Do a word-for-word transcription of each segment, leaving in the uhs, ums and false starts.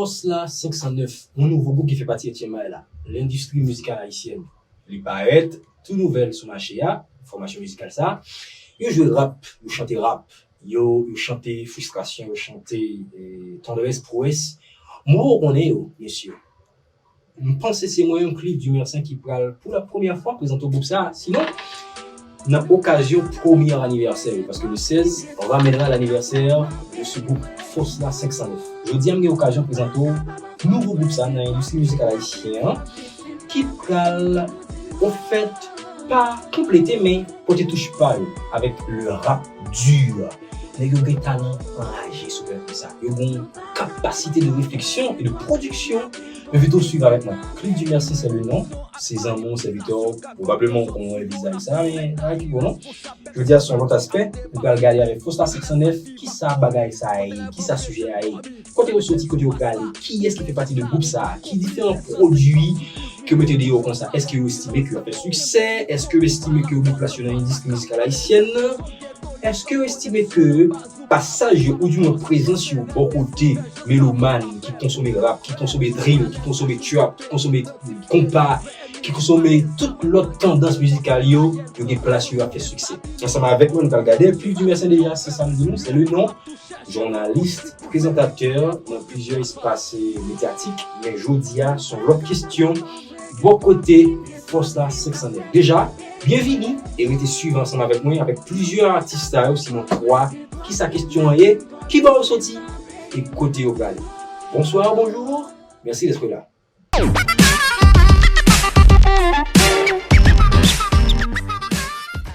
Fòs la senk san nèf, yon nouvo gwoup ki fè pati H M I la, lendistri mizikal ayisyèn. Li parèt tou nouvèl sou mache a, fòmasyon mizikal sa. Yo jwe rap, yo chante rap, yo, yo chante fristrasyon, yo chante eh, tandrès, pwès. Mwen konnen yo, mesye. M panse se mwen menm, Cliff Dumercien, ki pral pou la premyè fwa prezante gwoup sa. Sinon, nan okazyon premye anivèsè yo, paske le seize ramènera l'anniversaire de ce groupe Fòs la senk san nèf. Jodi a, m gen okazyon prezante w nouvo gwoup sa nan endistri mizikal ayisyen an, ki pral, anfèt, pa konplete, men pote touch pa yo avèk le rap dur. Nèg yo gen talan anraje, si w pèmèt mwen sa. Yo gen yon kapasite de refleksyon e de pwodiksyon. Envite w swiv avèk mwen. Cliff Dumercien, se le non. Se zanmi w, sèvitè w. Pwobableman, w konnen wè vizaj sa, men pa ki bon non. Jodi a, se yon lòt aspè. Nou pral gade avèk Fòs la senk san nèf, kisa bagay sa a ye, kisa sijè a ye. Kote yo soti, kote yo prale, kiyès ki fè pati de gwoup sa a, ki diferan pwodui ke yo mete deyò konsa, èske yo estime ke yo ap fè siksè, èske yo estime ke yo gen plas yo nan endistri mizikal ayisyèn nan, èske yo estime ke pasaj yo, oudimwen prezans yo bò kote melomàn ki konsome rap, ki konsome drill, ki konsome trap, ki konsome konpa, ki konsome tout lòt tandans mizikal yo, yo gen plas yo ap fè siksè. Ansanm avèk mwen, nou pral gade Cliff Dumercien deja, se sa m di nou, se le non, jounalis, prezantatè nan plizyè espas eh, medyatik, men jodi a, se yon lòt kesyon bò kote Fòs la senk san nèf. Deja, byenvini e rete swiv ansanm avèk mwen, avèk plizyè atis sa yo, sinon twa, kisa kesyon an ye, ki bò yo soti e kote yo prale. Bonsoir, bonjour, merci d'être là.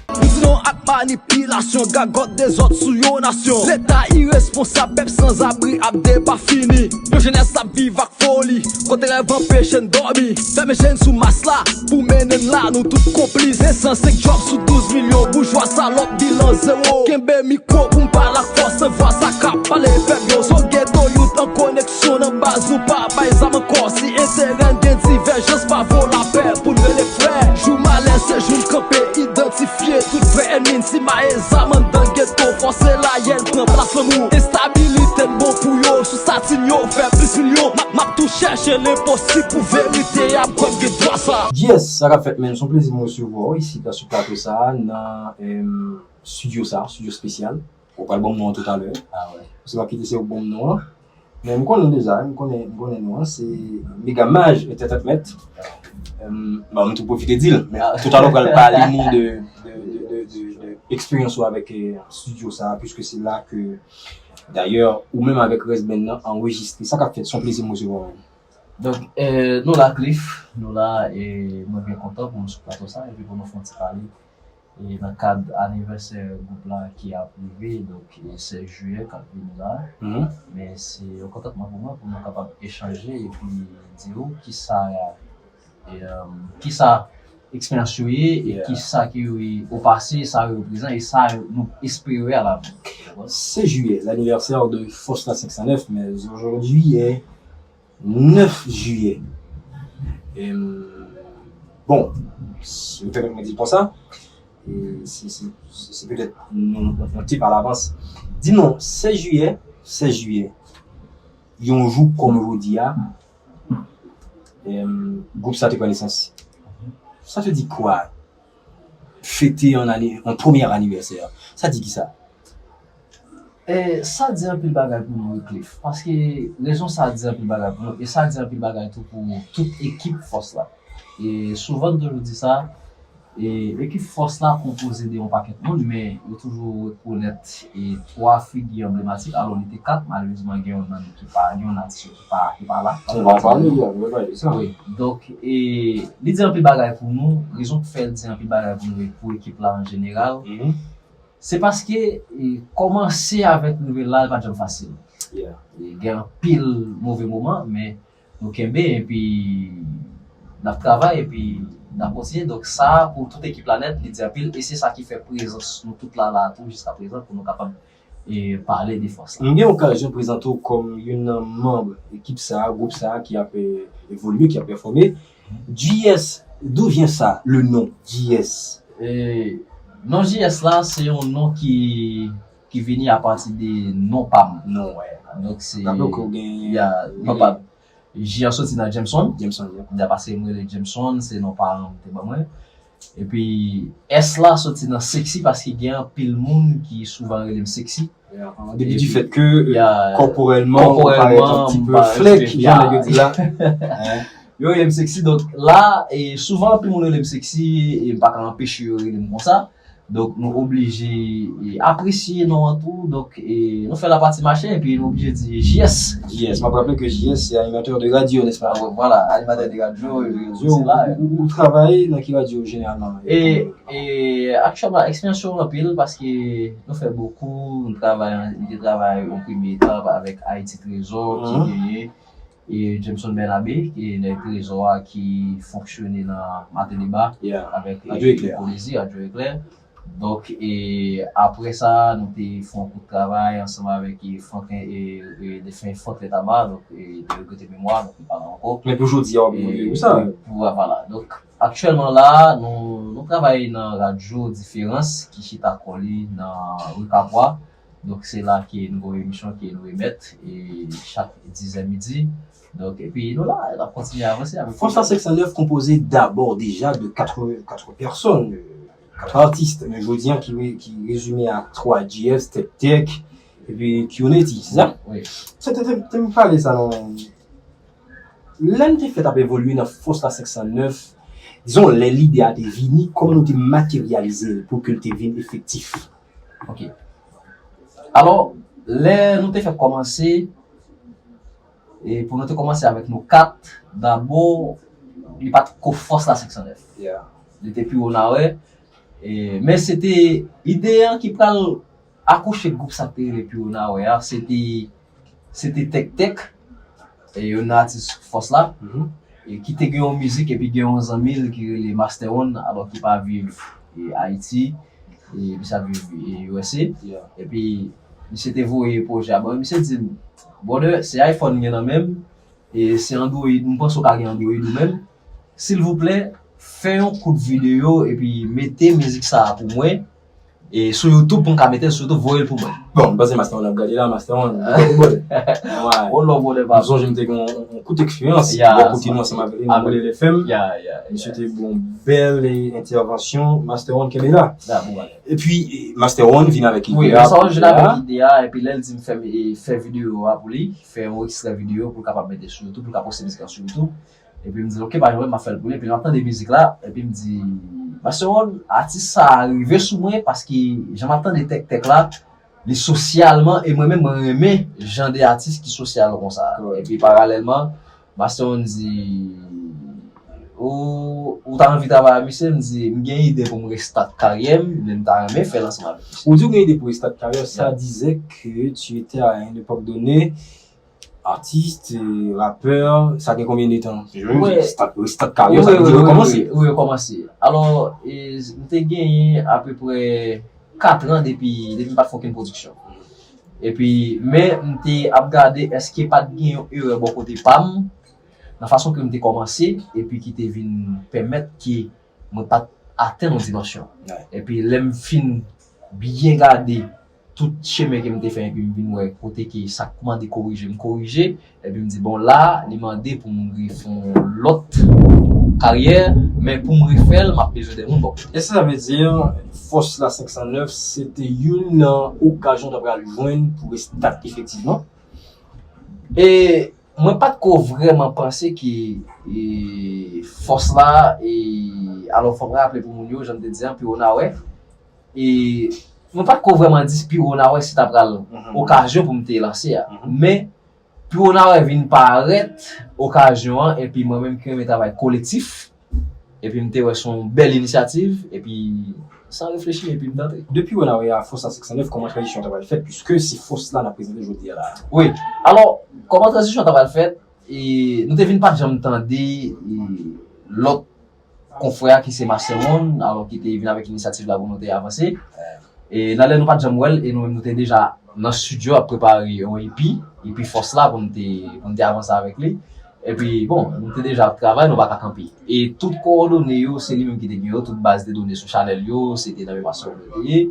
Pou di non ak manipilasyon, gagòt dezòd sou yon nasyon. Leta iresponsab, pèp sanzabri ap depafini. Yon jenès ap viv ak foli, kote rèv anpeche n dòmi. Fèmen je n sou mas la, pou mennen n la, nou tout konplis. Senk san senk djòb sou douz milyon, boujwa salòp, bilan zewo. Kenbe mikwo pou m pale ak fòs, nan vwa sa k ap pale pèp yo. Son geto, yout an koneksyon nan baz, nou pa bay zam ankò. Si enterè n gen divèjans, pa vo lapè pou n rele frè. Jou malè, se jou n kanpe, idantifye tout vrè ènmi n. Si maye zam anndan geto, fòse layèn pran plas lanmou. Estabilite n bon pou yo, sou satin yo fè plis milyon. M ap, m ap tou chèche lenposib pou verite a, m kwè m gen dwa sa. Yes, sa k ap fèt, men, se yon plezi m resevwa w isit la sou plato sa a, nan em, estidyo sa a, estidyo espesyal. Ou pral ban m non an toutalè. Ah ouais. Paske m ap kite se ou k ban m non an. Men m konnen deja, m konnen, m konnen non an, se Mega Maj Entertainment. Em, bon, m tou pwofite di l, men toutalè ou pral pale nou de, de, de, de, de, de eksperyans ou avèk eh, estidyo sa a, puiske se la ke, dayè, ou menm avèk rès band nan anrejistre. Sa k ap fèt, se yon plezi m resevwa w menm. Donk, eh, nou la, Cliff, nou la, e mwen byen kontan pou nou sou plato sa, epi pou nou fè yon ti pale. E nan kad anivèsè gwoup la ki ap rive, donk, e sèz jiyè k ap vini la. Men se yon kontantman pou mwen pou nou kapab echanje epi di w kisa, e, em, kisa eksperyans yo ye, e kisa ke yo ye o pase, sa yo reprezan, e sa nou espere a lavenir. Dakò? Seize juillet, l'anniversaire de Fòs la senk san nèf, mais aujourd'hui est neuf juillet. Em, bon, si ou pèmèt mwen di l konsa, e se, se, se, se petèt nou, nou konfwonte pa lavans. Di m non, sèz jiyè, sèz jiyè, yon jou kòm jodi a, em, gwoup sa te pran nesans. Ça te dit quoi? Fete yon ane, yon premye anivèsè. Sa di kisa? E sa di anpil bagay pou nou, wi, Cliff. Paske rezon sa di anpil bagay pou nou, e sa di anpil bagay tou pou tout ekip Fòs la. E souvan, nou toujou di sa, e ekip Fòs la konpoze de yon pakèt moun, men yo toujou rekonèt e twa figi anblematik. Alò, li te kat, malerezman, gen yon nan ki pa, gen yon atis ki pa, ki pa la. Nou va pale, wi, nou va pale de sa. Wi. Donk, e li di anpil bagay pou nou, rezon ki fè l di anpil bagay pou nou, e pou ekip la an jeneral. Se paske, e, kòmanse avèk rive la, li pa t janm fasil. E, gen anpil move moman, men nou kenbe, epi n ap travay, epi n ap kontinye. Donk, sa, pou tout ekip la nèt, li di anpil, e se sa ki fè prezans nou tout la, la tou, jiska prezan, pou nou kapab, e, pale de Fòs la. M gen okazyon prezante w kòm youn nan manm ekip sa, gwoup sa, ki ap, e, evolye, ki ap pèfòme. G S, d'où vient ça, le nom G S? E, non G S la, se yon non ki, ki vini apati de non pa m. Non, wè. Donk se Raple ke w gen ya, li papa. J an soti nan Jameson. Jameson, ya. Kounya paske m rele Jameson, se non paran m te ban mwen. Epi S la soti nan sexy paske gen anpil moun ki souvan rele m sexy. An depi du fait que kòporèlman ou parèt yon ti pe flenk, jan nèg yo di la. Yo rele m sexy, donk la, e souvan anpil moun rele m sexy, e m pa ka anpeche yo rele m konsa. Donk nou oblije e, apresye non an tou, donk e, nou fè lapati mache, epi nou oblije di J S. J S, m ap raple ke J S se animatè de radyo, n'est-ce pas? Vwala, animatè de radyo, se la. Ou, ou travay nan ki radyo jeneralman? E, e aktyèlman, eksperyans yo anpil, paske nou fè bokou, nou travay, nou te travay an premye etap avèk Ayiti Trezò, ki genyen, e Jameson Bernabe, ki nèg Trezò a, ki fonksyone nan Maten Deba avèk Radyo Eklè. Radyo Eklè. Donk, e apre sa, nou te fè yon kout travay ansanm avèk e Franklin, e, e defen Franklin Tama, donk, e, de regrete memwa, donk, li pa la ankò. Men pou jodi a, w ap evolye pou sa. Pou, vwala. Donk, aktyèlman la, nou, nou travay nan radyo Diferans, ki chita kò li nan ri Kapwa. Donk, se la ke nou gen yon emisyon ke nou emèt, e chak dizè midi. Donk, epi nou la, n ap kontinye avanse avèk Fòs la senk san nèf konpoze dabò deja de quatre, quatre personnes, euh, quatre artistes, men jodi an ki, ki rezime a twa, J S, Tèk Tèk, epi Q N A T, se sa? Wi. Se te, te, te m pale sa non. Lè n te fèt ap evolye nan Fòs la senk san nèf, dizon, lè lide a te vini, kòman nou te materyalize l pou ke l te vin efektif? Ok. Alò, lè nou te fèk kòmanse, e pou nou te kòmanse avèk nou kat, dabò, li pa t ko Fòs la senk san nèf. Li te Pi Wo Nawè. E, men se te ide an ki pral akouche gwoup sa k te rele Pi Wo Nawè a, se te, se te Tèk Tèk, e youn nan atis Fòs la, e ki te gen yon mizik epi gen yon zanmi l ki rele Master One, alò ki pa viv e Ayiti, e misye ap viv e U S A. Epi misye te voye pwojè a ban mwen, misye di m, "Brother, se iPhone m gen nan men m, e se Android, m panse w ka gen Android ou menm. Silvouplè, fè yon kout videyo epi mete mizik sa a pou mwen, e sou YouTube pou m ka mete l sou YouTube, voye l pou mwen." Bon, m panse Master One ap gade la, Master One, ou bon, ou bon. Oh non, bon, m sonje m te gen yon, yon kout eksperyans bò kote nou ansanm avèk li nan Modèl F M. Misye te bon bèl entèvansyon, Master One kenbe la. Epi, e, Master One vin avèk ide a. Wi, Master One vin avèk ide a, epi lè l di m fè, e, fè videyo a pou li, fè yon ekstrè videyo pou l kapab mete sou YouTube, pou l ka poste mizik la sou YouTube. Epi m di, "Ok, pa janm, m ap fè l pou li." Epi m ap tande mizik la, epi m di, "Master One, atis sa a rive sou mwen, paske jan m ap tande Tèk Tèk la, li sosyalman, e mwen menm, mwen renmen jan de atis ki sosyal konsa." Epi paralèlman, Master One di, "Ou, ou ta anvi travay ak misye?" M di, "M gen ide pou m restart karyè m, men m ta renmen fè l ansanm avèk misye." Ou di w gen ide pou restart karyè, ça disait que tu étais à une époque donnée artiste, euh, rappeur, sa gen konbyen de tan? Restart, restart karyè, sa vle di rekòmanse. Wi, rekòmanse. Alò, e, m te genyen apeprè kat an depi, depi m pa t fè okenn pwodiksyon. Epi, men m te ap gade èske pa t gen yon erè bò kote pa m, nan fason ke m te kòmanse, epi ki te vin pèmèt ke mwen pa t atenn yon dimansyon. Epi lè m fin byen gade tout chemen ke m te fè, epi m vin wè kote ke sa k mande korije, m korije, epi m di, "Bon, la, li mande pou m refè yon lòt karyè, men pou m refè l, m ap bezwen de moun bò kote." Èske sa vle di Fòs la senk san nèf, se te youn nan okazyon w ta pral jwenn pou restart efektivman? E mwen pa t ko vrèman panse ke, e, Fòs la, e, alò, fò m raple pou moun yo, jan m te di an, Pi Wo Nawè, e, mwen pa t ko vrèman di Pi Wo Nawè se ta pral okazyon pou m te lanse a. Men, Pi Wo Nawè vin parèt okazyon an, epi mwen menm ki renmen travay kolektif, epi m te wè se yon bèl inisyativ, epi san reflechi, epi m t antre. Depi w nan Area Fòs la senk san nèf, kòman tranzisyon an ta pral fèt, piske se Fòs la n ap prezante jodi a la? Wi, alò, kòman tranzisyon an ta pral fèt? E, nou te vin pa t janm tande, e, lòt konfrè a ki se Master One, alò ki te vin avèk inisyativ la pou nou te avanse. E, nan lè nou pa t janm wè l, e nou menm nou te deja nan estidyo ap prepare yon E P, E P Fòs la pou nou te, pou nou te avanse avèk li. Epi, bon, nou te deja ap travay, nou pa ka kanpe. E tout kowòdone yo, se li menm ki te gen yo, tout baz de done sou chanèl yo, se te nan memwa Sòl yo te ye.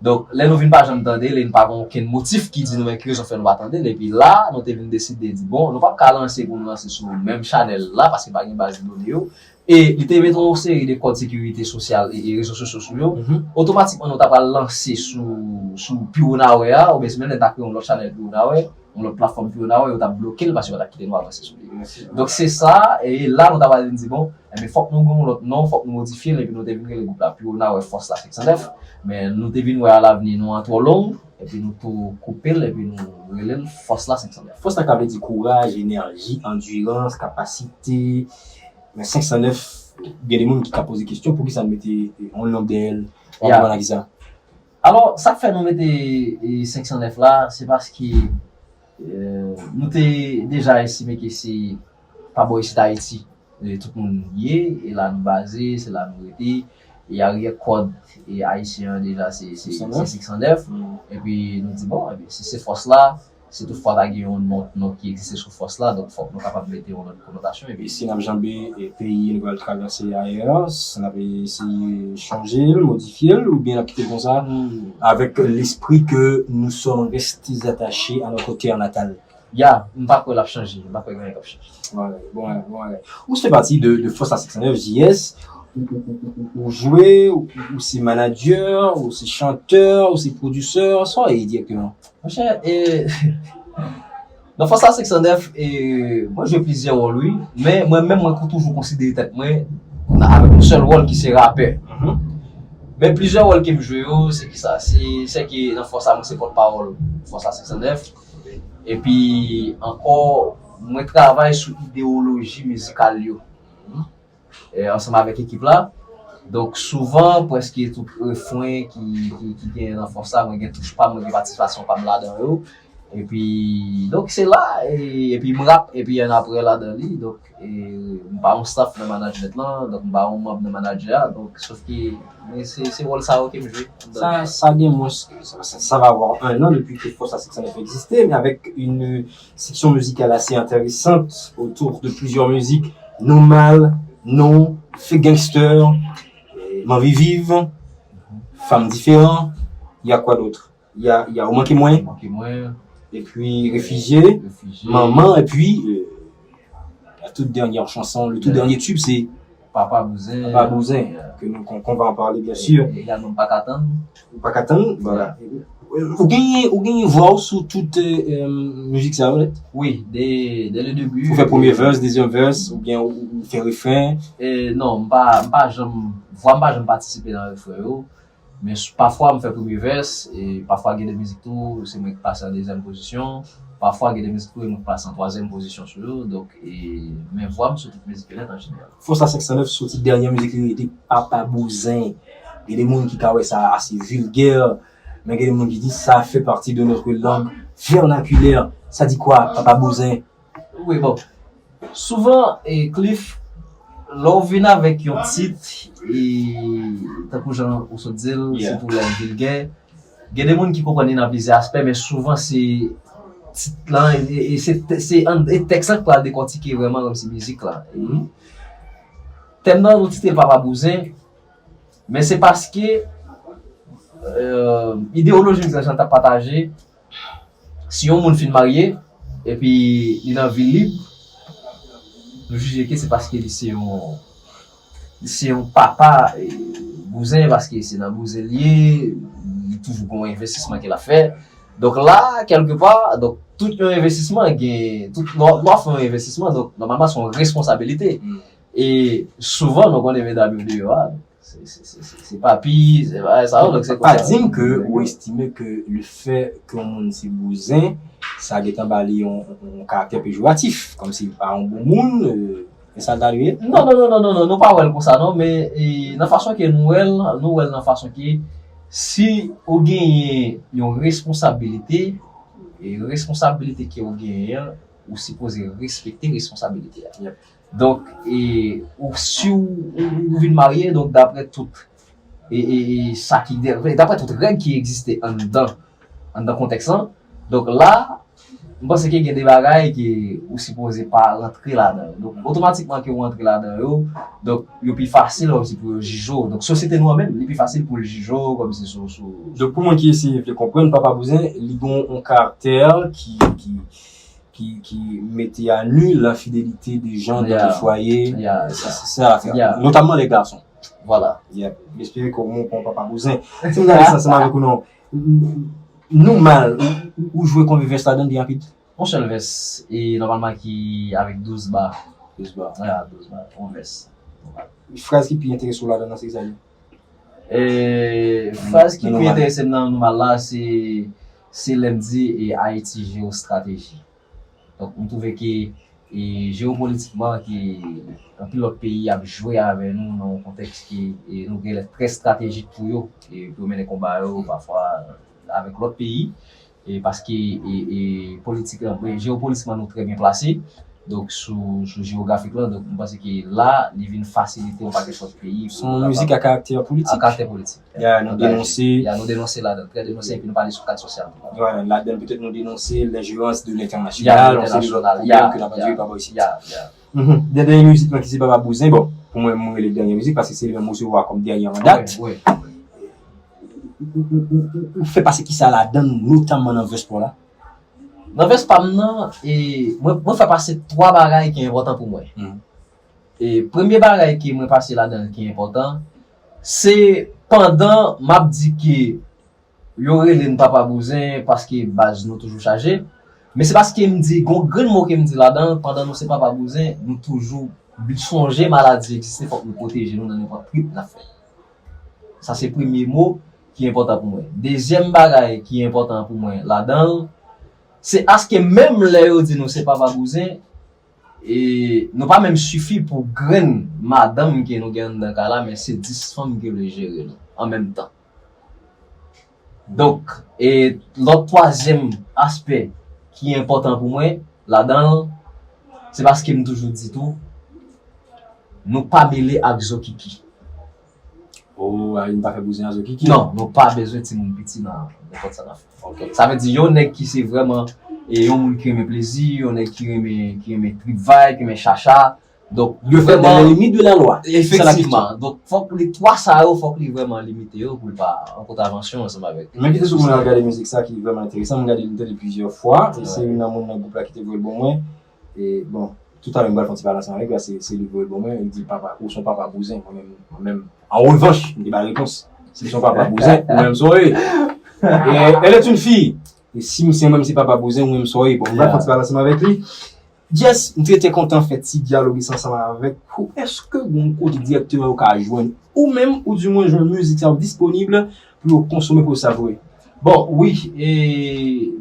Donk, lè nou vin pa janm tande l, e nou pa gen okenn motif ki di nou men ki rezon fè nou pa tande l, epi la, nou te vin deside di, bon, nou p ap ka lanse pou nou lanse sou menm chanèl la, paske pa gen baz de done yo. E li te mete yon seri de kòd sekirite sosyal e, e rezo sosyo sou yo. Otomatikman, nou ta pral lanse sou, sou Piwonawè a, oubyen si menm lè n ta kreye yon lòt chanèl Piwonawè, yon lòt platfòm Piwonawè, yo t ap bloke l paske yo pa t ap kite nou avanse sou li. Donk, se sa, e la, nou ta pral vin di, bon, enben, fòk nou gen yon lòt non, fòk nou modifye l, epi nou te vin rele gwoup la Piwonawè Fòs la senk san nèf, men nou te vin wè alavni non an twò long, epi nou tou koupe l, epi nou rele l Fòs la senk san nèf. Fòs la ka vle di kouraj, enèji, andirans, kapasite, men senk san nèf, gen de moun ki ka poze kesyon, poukisa nou mete, e, yon nonb dèyè l? W ap konprann a kisa? Alò, sa k fè nou mete, e, senk san nèf la, se paske, e, nou te deja estime ke se pa bò isit Ayiti, e, tout moun ye, e la nou baze, se la nou rete, e aryè kòd, e, ayisyen an deja se, se, se senk san nèf. Epi nou di, bon, ebyen, si se Fòs la, si tout fwa ta gen yon non, non ki egziste sou Fòs la, donk fòk nou kapab mete yon lòt konotasyon. Epi si n ap janbe, e, peyi, nou pral travèse ayè, si n ap eseye chanje l, modifye l, oubyen n ap kite l konsa, avèk lespri ke nous sommes restés attachés à notre terre natale? Ya, m pa kwè l ap chanje, m pa kwè gen anyen k ap chanje. Bon bagay, bon bagay, bon bagay. Ou se pati de, de Fòs la senk san nèf, J S, ou, ou, ou, ou, ou jwe, ou, ou se manadjè, ou se chantè, ou se pwodisè, sa w ye dirèkteman? Monchè, e, nan Fòs la senk san nèf, e, mwen jwe plizyè wòl, wi. Men mwen menm, mwen toujou konsidere tèt mwen nan, avèk yon sèl wòl ki se rapè. Men plizyè wòl ke m jwe yo, se kisa? Se, se ke nan Fòs la, mwen se pòtpawòl Fòs la senk san nèf. Epi, ankò, mwen travay sou idewoloji mizikal yo. E, ansanm avèk ekip la. Donk, souvan, prèske tout refren ki, ki, ki genyen nan Fòs la, mwen gen touch pa m, mwen gen patisipasyon pa m ladan yo. Epi, donk, se la, e, epi m rap, epi annapre ladan li. Donk, e, m pa yon staff nan management lan, donk m pa yon manm nan management la, donk, sof ke, men se, se wòl sa yo ke m jwe anndan. Ça, ça a moins que, ça, ça, ça va avoir un an depuis que Force à six cent neuf existait, mais avec une section musicale assez intéressante autour de plusieurs musiques, Non Mal, Non, Fake Gangster, Manvi Viv, Fanm Diferan, il y a quoi d'autre? Il y a, il y a Ou Manke Mwen, Ou Manke Mwen, et puis Réfugié, Réfugié, Manman, et puis, euh, la toute dernière chanson, le tout dernier tube, c'est Papa Bouzen. Papa Bouzen, yeah, que nous, qu'on, qu'on va en parler, bien sûr. E, egalman, M Pa Ka Tann. Ou Pa Ka Tann, voilà. Ou genyen, ou genyen vwa w sou tout, euh, euh, mizik sa yo nèt? Wi, dès, dès le début. Ou fè premye verse, dezyèm verse, oubyen ou, ou fè refren? E, non, m pa, m pa janm, vwa m pa janm patisipe nan refren yo. Men s-, pafwa m fè premye verse, e pafwa gen de mizik tou, se mwen ki pase an dezyèm pozisyon. Pafwa gen de mizik tou, e mwen ki pase an twazyèm pozisyon sou yo. Donk, e, men vwa m sou tout mizik yo nèt an jeneral. Force à six cent neuf soti dènye mizik li rete Papa Bouzen. Gen de moun ki ka wè sa ase vilgè, men gen de moun ki di ça fait partie de notre langue vernaculaire. Ça dit quoi, Papa Bouzen? Wi, bon. Souvan, e, Cliff, lè w vin avèk yon tit, e, tankou jan ou sot di l, yeah, sitou lè l vilgè, gen de moun ki konprann li nan plizyè aspè, men souvan se tit lan, e, e se, se an, e tèks lan ki pral dekòtike vrèman kòmsi mizik la. E tèm nan, nou tite l Papa Bouzen, men se paske, euh, idewoloji mizik lan jan l t ap pataje, si yon moun fin marye, epi li nan vi lib, nou jije ke se paske li se yon, li se yon papa, e, bouzen, paske se nan bouzen li ye, li toujou gen yon envestisman ke l ap fè. Donk la, kèlkepa, donk tout yon envestisman gen, tout, lè w, lè w ap fè yon envestisman, donk nòmalman se yon responsabilite. E souvan, nou konnen medam yo deyò a, se, se, se, se, se papi, se bagay sa yo, donk se konsa. Pa di m ke ou estime ke le fait ke yon moun se bouzen, sa gentan ba li yon, yon, yon karaktè pejoratif, kòmsi li pa yon bon moun, euh, e sa l ta dwe ye? Non, non, non, non, non, non, nou pa wè l konsa, non, men, e, nan fason ke nou wè l, nou wè l nan fason ke si ou genyen yon responsabilite, e responsabilite ke ou genyen an, ou sipoze respekte responsabilite a. Yep. Donk, e, ou, si w, ou, ou vin marye, donk, daprè tout, e, e, e, sa ki, daprè tout règ ki egziste anndan, anndan kontèks lan, donk, la, M panse ke gen de bagay ke ou sipoze pa rantre ladan yo. Donk, otomatikman ke ou rantre ladan yo, donk, yo pi fasil kòmsi pou yo jije w. Donk, sosyete nou an menm, li pi fasil pou l jije w kòmsi sou, sou, Donk, pou moun ki eseye vle konprann, Papa Bouzen, li gen yon karaktè ki, ki, ki, ki mete a nu l'infidélité des gens dans des foyers. Yeah, yeah. Se, se sa afè. Yeah. Notamman les garçons. Vwala. Yeah. M espere ke ou pran Papa Bouzen. Si m gade sa ansanm avèk ou non. Nou mal, ou, ou, ou jwe konbyen vès ladan byen rapid? Yon sèl vès, e nòmalman ki avèk douz ba. Douz ba. Ya, douz ba, yon vès. Fraz ki pi enterese w ladan nan se ki sa li? E, fraz ki pi enterese m nan Nou Mal la, se, se lè m di, e, Ayiti jewostrateji. Donk, m twouve ke, e, jewopolitikman, ke anpil lòt peyi ap jwe avè nou nan yon kontèks ke, e, nou genlè trè estratejik pou yo, e, pou yo mennen konba yo, pafwa, avèk lòt peyi. E paske, e, e, politik lan, e, jewopolitikman nou trè byen plase. Donk, sou, sou jewografik lan, donk, m panse ke la, li vin fasilite yon pakèt lòt peyi pou yo kapab. Se yon mizik a karaktè politik. A karaktè politik. Ya, nou denonse. Ya, nou denonse ladan, trè denonse, epi nou pale sou kad sosyal tou. Vwala, ladan, petèt nou denonse lenjerans de lentènasyonal, yon seri de lòt pwoblèm ke n ap andire pa bò isit. Ya, ya. Mhm. Dènye mizik lan ki se Papa Bouzen, bon, pou mwen, mwen rele dènye mizik, paske se li menm m resevwa kòm dènye an dat. Wi, wi, wi. Ou, ou, ou, ou, ou fè pase kisa ladan l, notamman nan vès pa w la? Nan vès pa m nan, e, mwen, mwen fè pase twa bagay ki enpòtan pou mwen. Mhm. E premye bagay ke mwen pase ladan l ki enpòtan, se pandan m ap di ke yo rele n Papa Bouzen paske baz nou toujou chaje. Men se paske m di, gon grenn mo ke m di ladan l, pandan nou se Papa Bouzen, nou toujou sonje maladi egziste, fòk nou pwoteje nou nan nenpòt trip n ap fè. Sa se premye mo ki enpòtan pou mwen. Dezyèm bagay ki enpòtan pou mwen ladan l, se aske menm lè yo di nou se Papa Bouzen, e nou pa menm sifi pou grenn madanm ke nou gen anndan kay la, men se dis fanm ke vle jere nou an menm tan. Donk, e lòt twazyèm aspè ki enpòtan pou mwen ladan l, se paske m toujou di tou, nou pa mele ak zokiki. Oh, a, nou pa fè bouzen ak zokiki. Non, nou pa bezwen timoun piti nan nenpòt sa n ap fè. Ok. Sa vle di, yon nèg ki se vrèman, e, yon moun ki renmen plezi, yon nèg ki renmen, ki renmen trip vay, ki renmen chacha, Donk, li vrèman limite de la lwa. Efektivman. Donk, fòk li, twa sa yo, fòk li vrèman limite yo pou l pa an kontravansyon ansanm avèk. Men kite sou moun al gade mizik sa ki vrèman enteresan. Mwen gade li tande plizyè fwa. E se youn nan moun nan gwoup la ki te voye l ban mwen. E, bon, toutalè, mwen pral fè yon ti pale ansanm avèk li, se, se li voye l ban mwen. Li di, "Papa, ou se yon papa bouzen." Mwen menm, mwen menm, an revanch, m te ba l repons. "Si w se yon papa bouzen, ou menm sa w ye." E, elle est une fille. E si m se mwen menm, se papa bouzen, ou menm sa w ye. Bon, mwen pral fè yon ti pale ansanm avèk li. Jess, m trè trè kontan fè ti dyaloge sa ansanm avèk ou. Èske gen yon kote dirèkteman yo ka jwenn ou menm, oudimwen jwenn mizik sa yo disponib pou yo konsome, pou yo savore? Bon, wi, e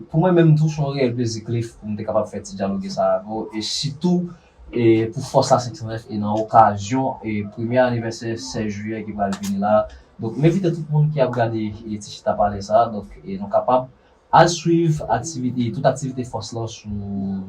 pou mwen menm tou, se yon reyèl plezi, Cliff, pou m te kapab fè ti dyaloge sa avè w, e sitou, e pou Fòs la senk san nèf, e nan okazyon, e premye anivèsè sèz jiyè ki pral vini la. Donk, m envite tout moun ki ap gade, e ti chita pale sa, donk, e nou kapab al swiv aktivite, tout aktivite Fòs lan sou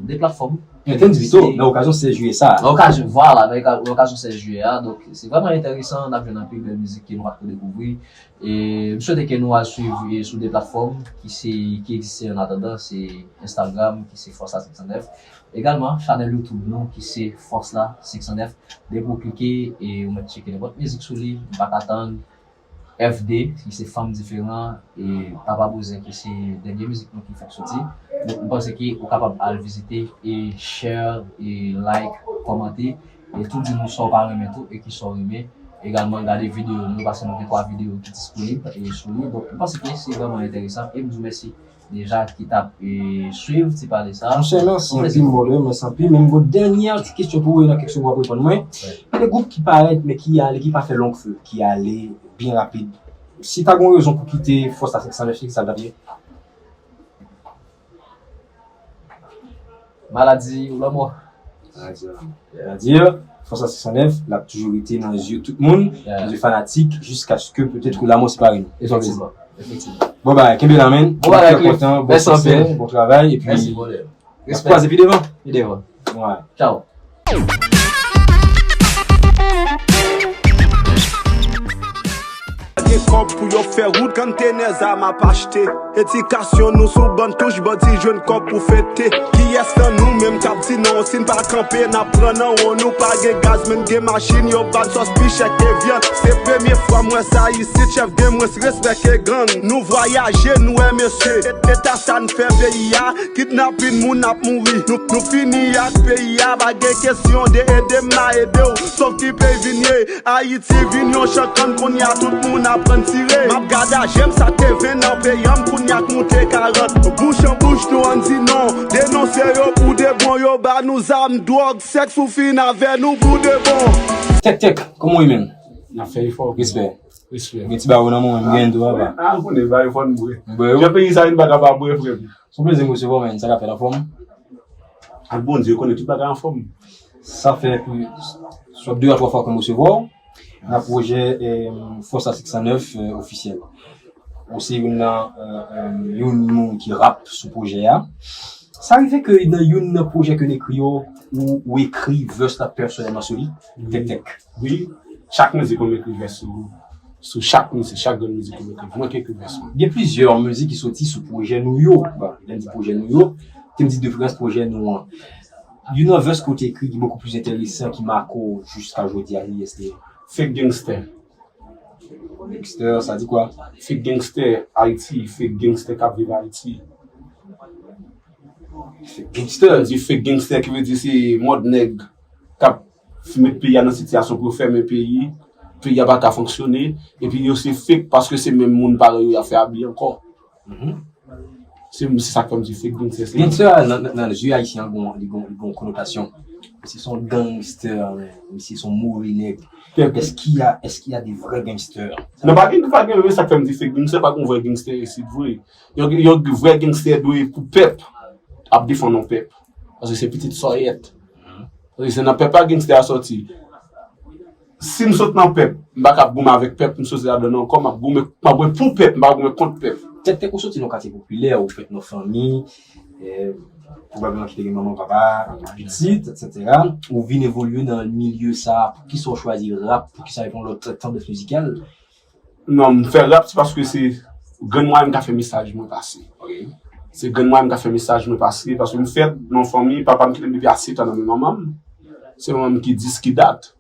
de platfòm. Yo te di pito, nan okazyon sèz jiyè sa a. Nan okazyon, vwala, nan oka-, nan okazyon sèz jiyè a. Donk, se vrèman enteresan, n ap jwenn anpil bèl mizik ke nou pa t ko dekouvri. E m swete ke nou al swiv, e, sou de platfòm ki se, ki egziste an atandan, se Instagram, ki se Fòs la senk san nèf. Egalman, chanèl YouTube nou, ki se Fòs la senk san nèf. Depi w klike, e ou mèt tcheke nenpòt mizik sou li, m pa ka tann. F D, ki se Fanm Diferan, e Papa Bouzen, ki se dènye mizik nou ki fèk soti. Donk, m panse ke ou kapab al vizite, e share, e like, kòmante, e tou di nou sa w pa renmen tou, e ki sa w renmen. Egalman, gade videyo nou, paske nou gen twa videyo ki disponib, e sou li. Donk, m panse ke se vrèman enteresan, e m di w mèsi deja ki t ap, e, swiv ti pale sa. Monchè, mèsi anpil, brother, mèsi anpil. Men m gon dènye ti kesyon pou ou, e nan kesyon w ap reponn mwen. Gen de gwoup ki parèt, men ki ale, ki pa fè long feu, ki ale byen rapid. Si ta gon rezon pou kite Fòs la senk san nèf, se ki sa l t ap ye? Maladi ou lanmò. Maladi ou lanmò. Sètadi, Fòs la senk san nèf, l ap toujou rete nan zye tout moun, nan zye fanatik, jiskaske petèt ke lanmò separe nou. Efektivman. Efektivman. Bon bagay, kenbe la, man. Bon bagay, Cliff. Mèsi anpil. Bon travay, epi n ap kwaze pi devan. Pi devan. Tchaw. Kòb pou yo fè wout, kantene zam ap achte. Edikasyon nou sou bann touch, bandi jwenn kòb pou fete. Kiyès nan nou menm k ap di non? Si n pa kanpe, n ap pran nan won. Nou pa gen gaz, men n gen machin, yo ban n sòs pi chè ke vyann. Se premye fwa m wè sa isit, chèf gen mwens respè ke gang. Nou vwayaje, nou wè mesye. E- Eta sa n fè peyi a, kidnapin moun ap mouri. Nou, nou fini ak peyi a, pa gen kesyon de ede m, m a ede w. Sòf ki peyi vin ye, Ayiti vin yon chan kann, kounye a tout moun aprann tire. M ap gade a je m sa k te ven nan peyi an m, kounye a k moute karant. Bouch an bouch nou ann di non, denonse yo pou de bon, yo ba nou zam, dwòg, sèks, ou fin avè nou pou de bon. Tèk tèk, kòman w ye menm? N ap fè efò. Respè. Respè. Gen ti bawo nan mwen, m gen dwa pa. A, konnen, bawo fò n bwè. Bwè yo. Jan peyi sa, n pa ka pa bwè, frè m. Se yon plezi m resevwa w, menn. Sa k ap fèt, anfòm? Ak Bondye, konnen tout bagay anfòm. Sa fè pli, swa de a twa fwa ke m resevwa w nan pwojè, eh, Force six cent neuf, eh, ofisyèl. Ou se youn nan, eh, eh, youn moun ki rap sou pwojè a. Sa rive ke nan youn nan pwojè ke n ekri yo, ou, ou ekri vès la pèsonèlman sou li? Wi. Tèk tèk. Wi. Chak mizik mwen ekri vès sou, sou chak mizik, chak grenn mizik mwen ekri. Mwen ki ekri vès mwen. Gen plizyè mizik ki soti sou pwojè nou yo. Bon, lè m di pwojè nou yo, te m di de preferans pwojè nou an. Youn nan vès ke w te ekri ki bokou plis enteresan, ki make w jiska jodi a, kiyès li ye? Fake Gangster. Gangster, sa di kwa? Fake Gangster Ayiti, fake gangster k ap viv Ayiti. Fake Gangster. Di fake gangster ki vle di se mòd nèg k ap met peyi a nan sitiyasyon pou yo fèmen peyi, peyi a pa ka fonksyone, epi yo se fake paske se menm moun parèy yo y ap fè abi ankò. Mhm. Se, se sa k fè m di fake gangster, se. Gangster a, nan, nan, nan zye ayisyen an, gon, li gon, li gon konotasyon. Misye se yon gangster, men. Misye se yon move nèg. Tèk. Est-ce qu'il y a, est-ce qu'il y a des vrais gangsters? Non, pa gen, pa gen, men sa k fè m di fake gangster, pa gen vrè gangster isit vre. Yon, yon vrè gangster dwe pou pèp, ap defann yon pèp. Paske se pitit sòyèt. Paske se nan pèp la gangster a sòti. Si m sot nan pèp, m pa ka ap goumen avèk pèp, m soti ladan l ankò, m ap goumen, m ap goumen pou pèp, m pa goumen kont pèp. Tèk tèk, ou soti nan katye popilè, ou fèt nan fanmi, eh, pwobableman ki te gen manman, papa, pitit, etsetera. Ou vin evolye nan milye sa a, poukisa w chwazi rap, poukisa e pa yon lòt tandans mizikal? Non, m fè rap, se paske se grenn mwayen m ka fè mesaj mwen pase. Ok. Se grenn mwayen m ka fè mesaj mwen pase, paske m fèt nan yon fanmi, papa m kite m depi a sèt an nan men manman m. Se manman m ki dis ki dat.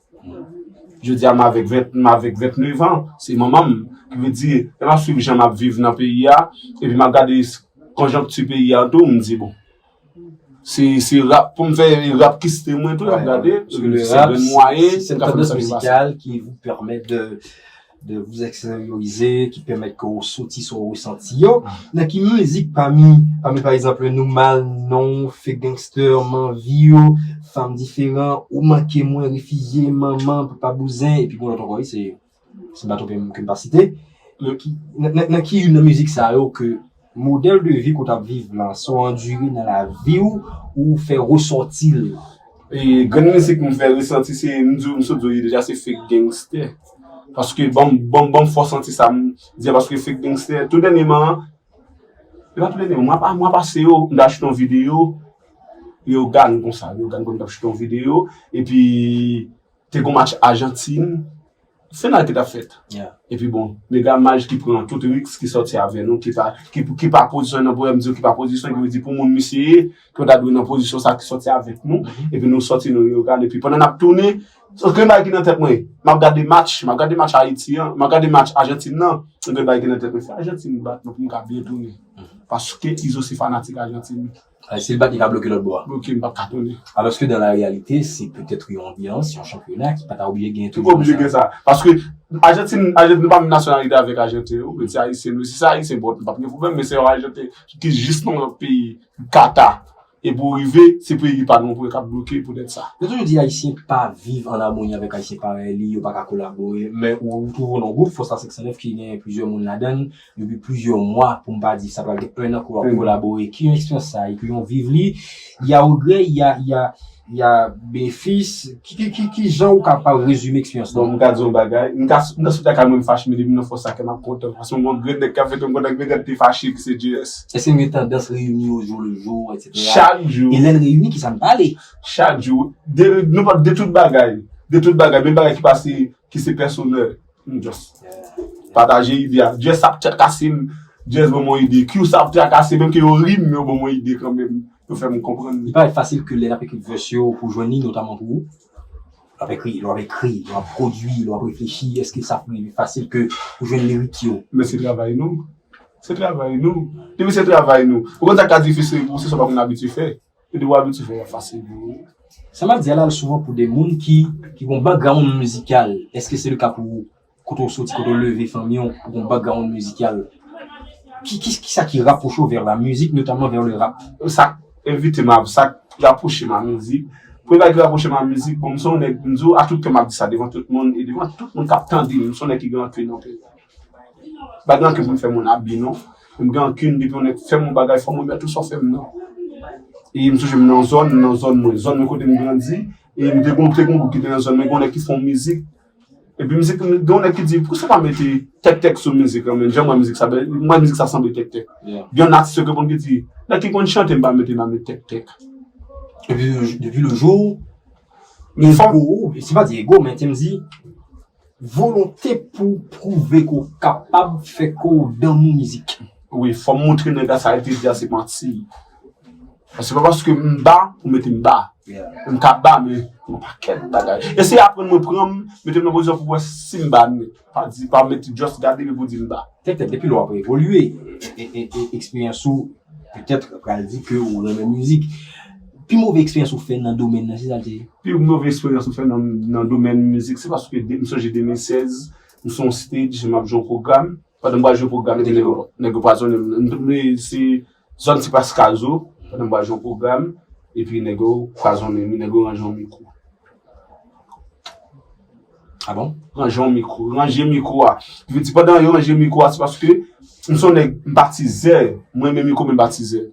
Jodi a, m avèk ven, m avèk vennèf an, se manman m. Ki vle di, lè m ap swiv jan m ap viv nan peyi a, epi m ap gade s-, konjonkti peyi a tou, m di, bon, se, se rap, pou m fè rap ki stil mwen tou, y ap gade, se grenn mwayen, se tandans mizikal ki vous permet de, de vous extérioriser, ki pèmèt ke w soti sa w resanti yo. Nan ki mizik pami, pami pa egzanp, Nou Mal, Non, Fake Gangster, M Anvi yo, Fanm Diferan, Ou Manke Mwen, Refizye, Manman, Papa Bouzen, epi gon lòt ankò, wi, se, si m pa twonpe m, ke m pa site. Nan ki, nan, nan, nan ki youn nan mizik sa yo ke modèl de vi ke w t ap viv la, sa w andire nan lavi w, ou fè resòti l? E grenn mizik m fè resanti, se, m di w, m sot di w li deja, se Fake Gangster. Paske ban m, ban m, ban m fè w santi sa, m di a, paske Fake Gangster, tou dènyèman, e pa tou dènyèman, mwa pa, mwa pase yo, m t al choute yon videyo, Leogane konsa, Leogane konn t ap choute yon videyo, epi te gon match Ajantin, final ki t ap fèt. Yeah. Epi bon, Mega Maj ki pran tout risk, ki sòti avè nou, ki pa, ki, ki pa pozisyon nan pwoblèm, di ki pa pozisyon, ki vle di pou moun misye ye, ki pa ta dwe nan pozisyon sa ki sòti avèk nou. Mhm. Epi nou sòti, nou Leogane, epi pandan n ap tounen, se grenn bagay ki nan tèt mwen, m ap gade match, m ap gade match Ayiti an, m ap gade match Ajantin nan, se grenn bagay ki nan tèt mwen, fò Ajantin bat nou pou m ka byen tounen. Mhm. Paske Izo se fanatik Ajantin. Eh, si l bat, li ka bloke lòt bò a. Bloke, m p ap ka tounen. Alòske dans la réalité, c'est peut-être yon anbyans, yon chanpyona ki pa ta oblije gen tout sa. Oblije gen sa. Paske Ajantin, Ajantin, nou pa menm nasyonalite avèk Ajantin yo, men se Ayisyen nou. Si se Ayisyen, bon, nou p ap gen pwoblèm, men se yon Ajantin ki jis nan yon lòt peyi, Kata. Epi w rive, se peyi pa nou pou yo k ap bloke poutèt sa. Yo toujou di Ayisyen pa viv an amoni avèk Ayisyen parèy li, yo pa ka kolabore, men ou, ou twouve w nan gwoup Force six cent neuf ki gen plizyè moun ladan l, depi plizyè mwa, pou m pa di sa pral gen enn an ke w ap kolabore. Ki yon eksperyans sa ye, ki yon viv li, y a regrè, y a, y a, y a benefis, ki, ki, ki, ki jan ou kapab rezime eksperyans la? Bon, m ka di yon bagay, m ka, m ka sot lakay mwen, m fache, men depi m nan Force la, kè m ap kontan. Paske m gon grenn nèg k ap fete, m kontan, m gentan te fache, ki se J S. Èske nou gen tandans reyini au jour le jour, etsetera? Chak jou. E lè n reyini, kisa n pale? Chak jou. De, nou pale de tout bagay. De tout bagay. Menm bagay ki pase, ki se pèsonèl. Nou just. Yeah. Pataje ide a. Jess ap trakase m. Jess ban mwen ide. Q sa ap trakase, menm ke yo ri m, yo ban mwen ide kanmenm. Yo fè m konprann. Li pa fasil ke lè n ap ekri vès yo pou jwenn li, notaman pou ou. Lè w ap ekri, lè w ap ekri, lè w ap pwodui, lè w ap reflechi, èske sa fasil ke pou jwenn lirik yo? Men se travay nou. Se travay nou. Depi se travay nou. Ou konn sa k ka difisil pou ou, se sa w pa konn abitye fè. E depi w abitye fè, l ap fasil pou ou. Sa m ap di a la, l souvan pou de moun ki, ki gen yon background mizikal. Èske se le ka pou ou? Kote w soti, kote w leve, fanmi w, ou gen yon background mizikal. Ki, ki, ki sa ki rapwoche w vè la mizik, notaman vè le rap? Sa k envite m a, sa k rapwoche m a mizik. Premye bagay ki rapwoche m a mizik, bon, m se yon nèg, m di w, a tout kè m ap di sa devan tout moun, e devan tout moun k ap tande m, m se yon nèg ki gen rankin nan peyi a. M pa gen rankin pou m fè moun abi non. M gen rankin depi yon nèg fè m yon bagay, fò m remèt ou sa w fè m nan. E m sonje m nan zòn, m nan zòn mwen, zòn mwen kote m grandi, e m te gen, te gen yon gwoup ki te nan zòn mwen, gen yon nèg ki fè yon mizik, epi mizik, gen yon nèg ki di, poukisa w pa mete tèktèk sou mizik lan, men jan m wè mizik sa bèl, m wè mizik sa sanble tèktèk. Gen yon atis yo k reponn ki di, nèg ki konn chante m pa mete m a met tèktèk. Depi, depi le jou, ego, se pa di ego, men te m di, volonte pou pwouve ke w kapab fè ke w danmou mizik. Wi, fò m montre nèg la sa l te di a se manti. Se pa paske m ba pou mete m ba. M ka ba, men yon pakèt bagay. Eseye aprann mwen pran m, mete m nan pozisyon pou wè si m ba nèt. Pa di, pa mete just gade epi pou di m ba. Tèt tèt, depi lè w ap evolye, e, e, e, e eksperyans ou petèt pral di ke ou renmen mizik. Pi move eksperyans ou fè nan domèn nan, se sa l te ye? Pi move eksperyans ou fè nan, nan domèn mizik, se paske de, m sonje de mil sèz, m sou yon stage, m ap jwe yon pwogram. Pandan m pral jwe pwogram, epi nèg yo, nèg yo pwazonnen m. M, m, se zòn Ti Paskazo, pandan m pral jwe yon pwogram, epi nèg yo pwazonnen m, nèg yo ranje yon mikwo. Ah bon? Ranje yon mikwo. Ranje mikwo a. Vle di, pandan yo ranje mikwo a, se paske m se yon nèg, m pa tizè. Mwen renmen mikwo, men m pa tizè.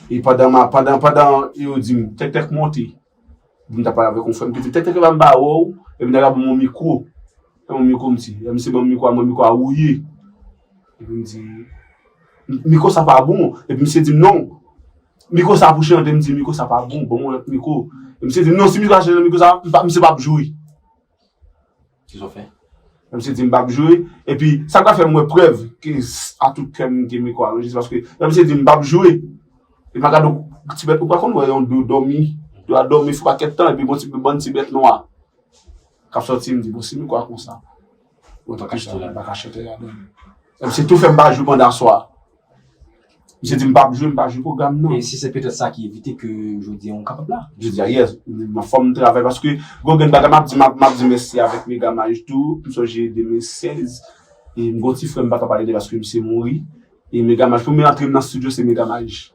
E pandan, m a, pandan, pandan yo di m, tèktèk monte. M t ap pale avèk yon frè m ki di m, tèktèk, epa m pa wè w, epi nèg la ban m yon mikwo. Yon mikwo, m di, lè misye ban m mikwo a, mwen mikwo a wouye. Epi m di, mikwo sa pa bon. Epi misye di m, non. Mikwo sa pou chante, m di, mikwo sa pa bon, ban m yon lòt mikwo. Epi misye di m, non, si misye pa chante nan mikwo sa, m pa, misye p ap jwe. Kisa w fè? Misye di m p ap jwe. Epi, sa k ta fè m wè prèv ke s-, a tout kè m ke mikwo a ranje, se paske lè misye di m p ap jwe, epi m a gade yon ti bèt, ou pa konn wè yon do dòmi, do a dòmi fè pakèt tan, epi bon ti, bann ti bèt nwa k ap sòti, m di, bon, si mikwo a konsa, bon, m pa ka chante ladan. M se tou fè m pa jwe pandan aswè a. Misye di m p ap jwe, m pa jwe pwogram nan. E si se petèt sa ki evite ke jodi a w kapab la? Jodi a, yes. Fò m travay paske gon grenn bagay m ap di, m ap, m ap di mèsi avèk Megamaj tou. M sonje de mil sèz, e m gon ti frè m pa ka pale de paske misye mouri. E Megamaj, premye antre m nan estidyo se Megamaj.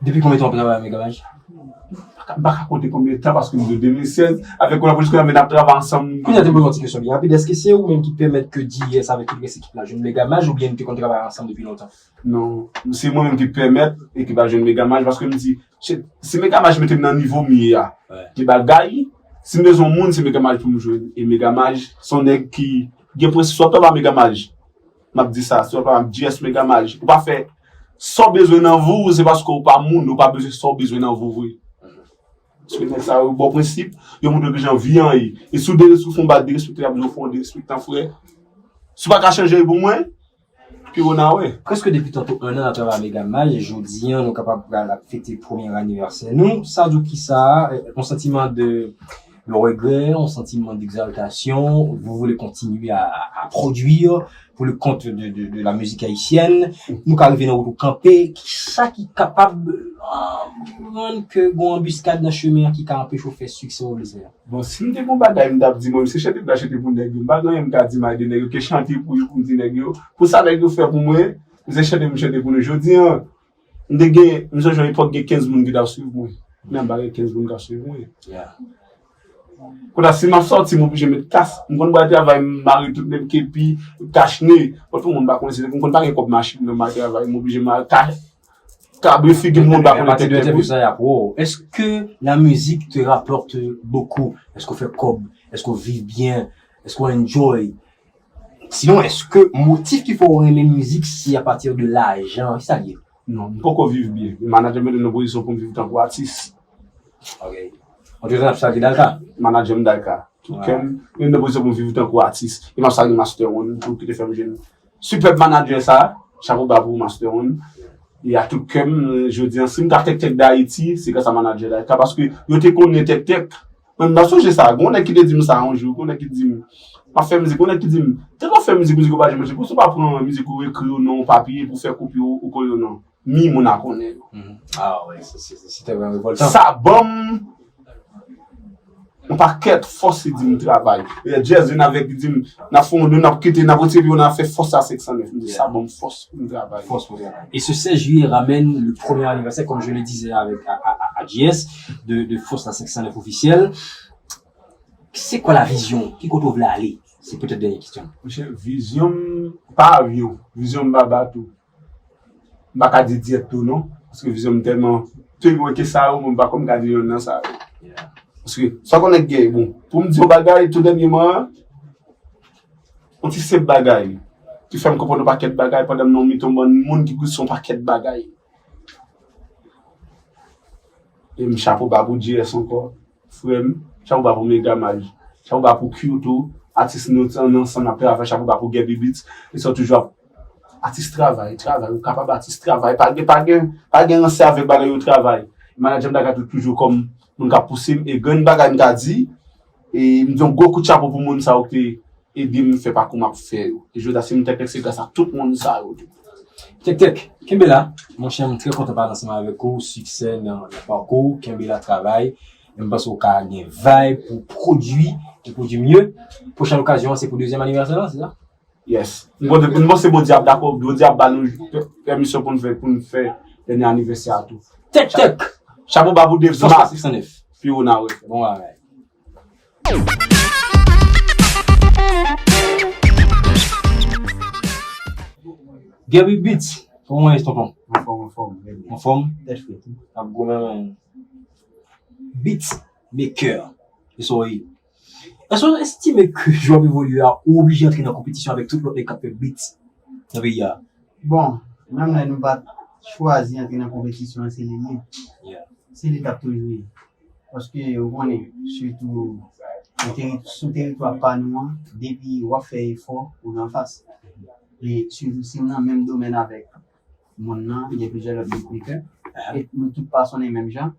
Depi konbyen tan w ap travay ak Megamaj? M pa ka, m pa ka konte konbyen tan paske m de de mil sèz avèk ou la pou jiska kounye a, men n ap travay ansanm. Kounye a te poze yon ti kesyon byen rapid, èske se ou menm ki pèmèt ke D S avèk tout rès ekip la jwenn Megamaj oubyen nou te konn travay ansanm depi lontan? Non, se mwen menm ki pèmèt ekip la jwenn Megamaj paske m di, shit, si Megamaj mete m nan nivo m ye a, gen bagay, si m bezwen yon moun, se Megamaj pou m jwenn. E Megamaj, se yon nèg ki gen prensip, si w ap travay ak Megamaj, m ap di sa, si w ap travay ak G S Megamaj, ou pa fè sa w bezwen nan vi w, se paske ou pa moun, ou pa bezwen sa w bezwen nan vi w vre. Paske nèg sa yo ba w prensip, yo montre w kijan vi an ye. E si w de, si w fè yon bagay derespekte, y ap di w fè yon derespektan frè. Si w pa ka chanje l pou mwen, Pi wo n a wè. Prèske depi tanto ennan n ap travay ak Megamaj, jodi a nou kapab pral ap fete premye anivèsè nou. Sa di w kisa, yon santiman de, de regrè, yon santiman d'exaltation, vous voulez continuer à, à produire pour le compte de, de, de la musique haïtienne, nou ka rive nan wout ou kanpe, kisa ki kapab rann ke gon anbiskad nan chemen an ki ka anpeche w fè siksè w vle fè a? Bon, si m te gon bagay m t ap di, mwen, m se chante m ta chante pou nèg yo. M pa gen anyen m ka di mal de nèg yo, ke chante pou yo, pou m di nèg yo. Pou sa nèg yo fè pou mwen, m se chante pou m chante pou nou. Jodi a, m te gen, m sonje yon epòk gen kenz moun ki t ap swiv mwen. Men m pa gen kenz moun k ap swiv mwen. Kounye a, si m ap sòti, m oblije met kas. M konn pral travay, m mare tout menm kepi, kach ne. Pou tout moun pa konnen, se m konn pa gen kòb machin, men m al travay, m oblije mare kas. Kabre figi moun pa konnen tèt tèt wi. Est-ce que la musique te rapporte beaucoup? Est-ce que w fè kòb? Est-ce que w viv byen? Est-ce que w enjoy? Sinon, est-ce que motif ki fè w renmen mizik se à partir de l'argent? Kisa l ye? Non, m poko viv byen. Men manadjè m mete m nan pozisyon pou m viv tankou atis. Ok. Antretan n ap salye Dalka. Manadjè m Dalka. Tout kè m, mwen nan pozisyon pou m viv tankou atis. E m ap salye Master One pou ki te fè m jwenn sipèb manadjè sa, chapo ba pou Master One. E a tout kè m, jodi an, si m ka Tèk Tèk Dayiti, se gras a manadjè Dayiti la, paske yo te konnen Tèk Tèk. Mwen, m ap sonje sa, gon nèg ki te di m sa yon jou, gon nèg ki di m, m ap fè mizik, gon nèg ki di m, tèlman w ap fè mizik, mizik ou pa janm manje, pou sa w pa pran mizik ou ekri yo nan yon papye pou fè kopi ou, ou kole yo nan mi moun a konnen yo. Ah ouais, se te vrèman revòltan. Sa ban m yon pakèt fòs, li di m travay. Jazz vin avèk, li di m, n ap fè yon, n ap kite, n ap retire yo, n ap fè Fòs la senk san nèf. M di, sa ban m fòs pou m travay. Fòs pou travay. Et ce seize juillet ramène le premier anniversaire, comme je le disais avec à, à, à J S, de, de Fòs la senk san nèf officiel. C'est quoi la vision? Ki kote w vle ale? Se petèt dènye kesyon. Monchè, vizyon m pa avyon, vizyon m pa bato. M pa ka di dyèt tou non, paske vizyon m tèlman pi lwen ke sa yo, mwen m pa kòm ka di yonn nan sa yo. Paske sa konnen gen, bon, pou m di yon bagay tou dènyèman, yon ti senp bagay ki fè m konprann yon pakèt bagay pandan m nan yon mitan bann moun ki koute yon pakèt bagay. E m chapo ba pou J S ankò, frè m, chapo ba pou Megamaj, chapo ba pou Q tou, atis nou ansanm ap travay, chapo ba pou Gaby Beats, e sa toujou ap atis travay, travay, ou kapab atis travay, pa gen, pa gen, pa gen ransè avèk bagay yo travay. Manadjè m ta ka toujou kòm moun k ap pouse m, e grenn bagay m ka di, e m di yon gwo kout chapo pou moun sa yo ki te ede m fè pakou m ap fè yo. E jodi a, si m Tèk Tèk, se gras a tout moun sa yo tou. Tèk Tèk, kenbe la. Monchè, m trè kontan pale ansanm avèk ou, siksè nan, nan pakou w, kenbe la, travay. E m panse w ka gen vibe pou pwodui, pou pwodui mye. Pwochèn okazyon an, se pou dezyèm anivèsè la, se sa? Yes. M kontan, m panse Bondye ap dakò, Bondye ap ba nou pèmisyon pou n fè, pou n fè dènye anivèsè a tou. Tèk Tèk! Chapo ba pou Dave Smack. Pi ou na wè. Bon bagay. Gaby Beats, kòman w ye tonton? Anfòm, anfòm. Anfòm? Tèt frèt. Ap goumen men. Beat maker. E sa w ye. Èske w estime ke jan w ap evolye a, ou oblije antre nan konpetisyon avèk tout lòt nèg k ap fè beat nan peyi a? Bon, menm lè nou pa t chwazi antre nan konpetisyon an, se li l ye. Se li l t ap toujou ye. Paske ou konnen, sitou sou teri, sou teritwa pa nou an, depi w ap fè efò, ou nan fas. E sitou si m nan menm domèn avèk moun nan, gen plizyè lòt beatmaker, e nou tout pa sonnen menm jan,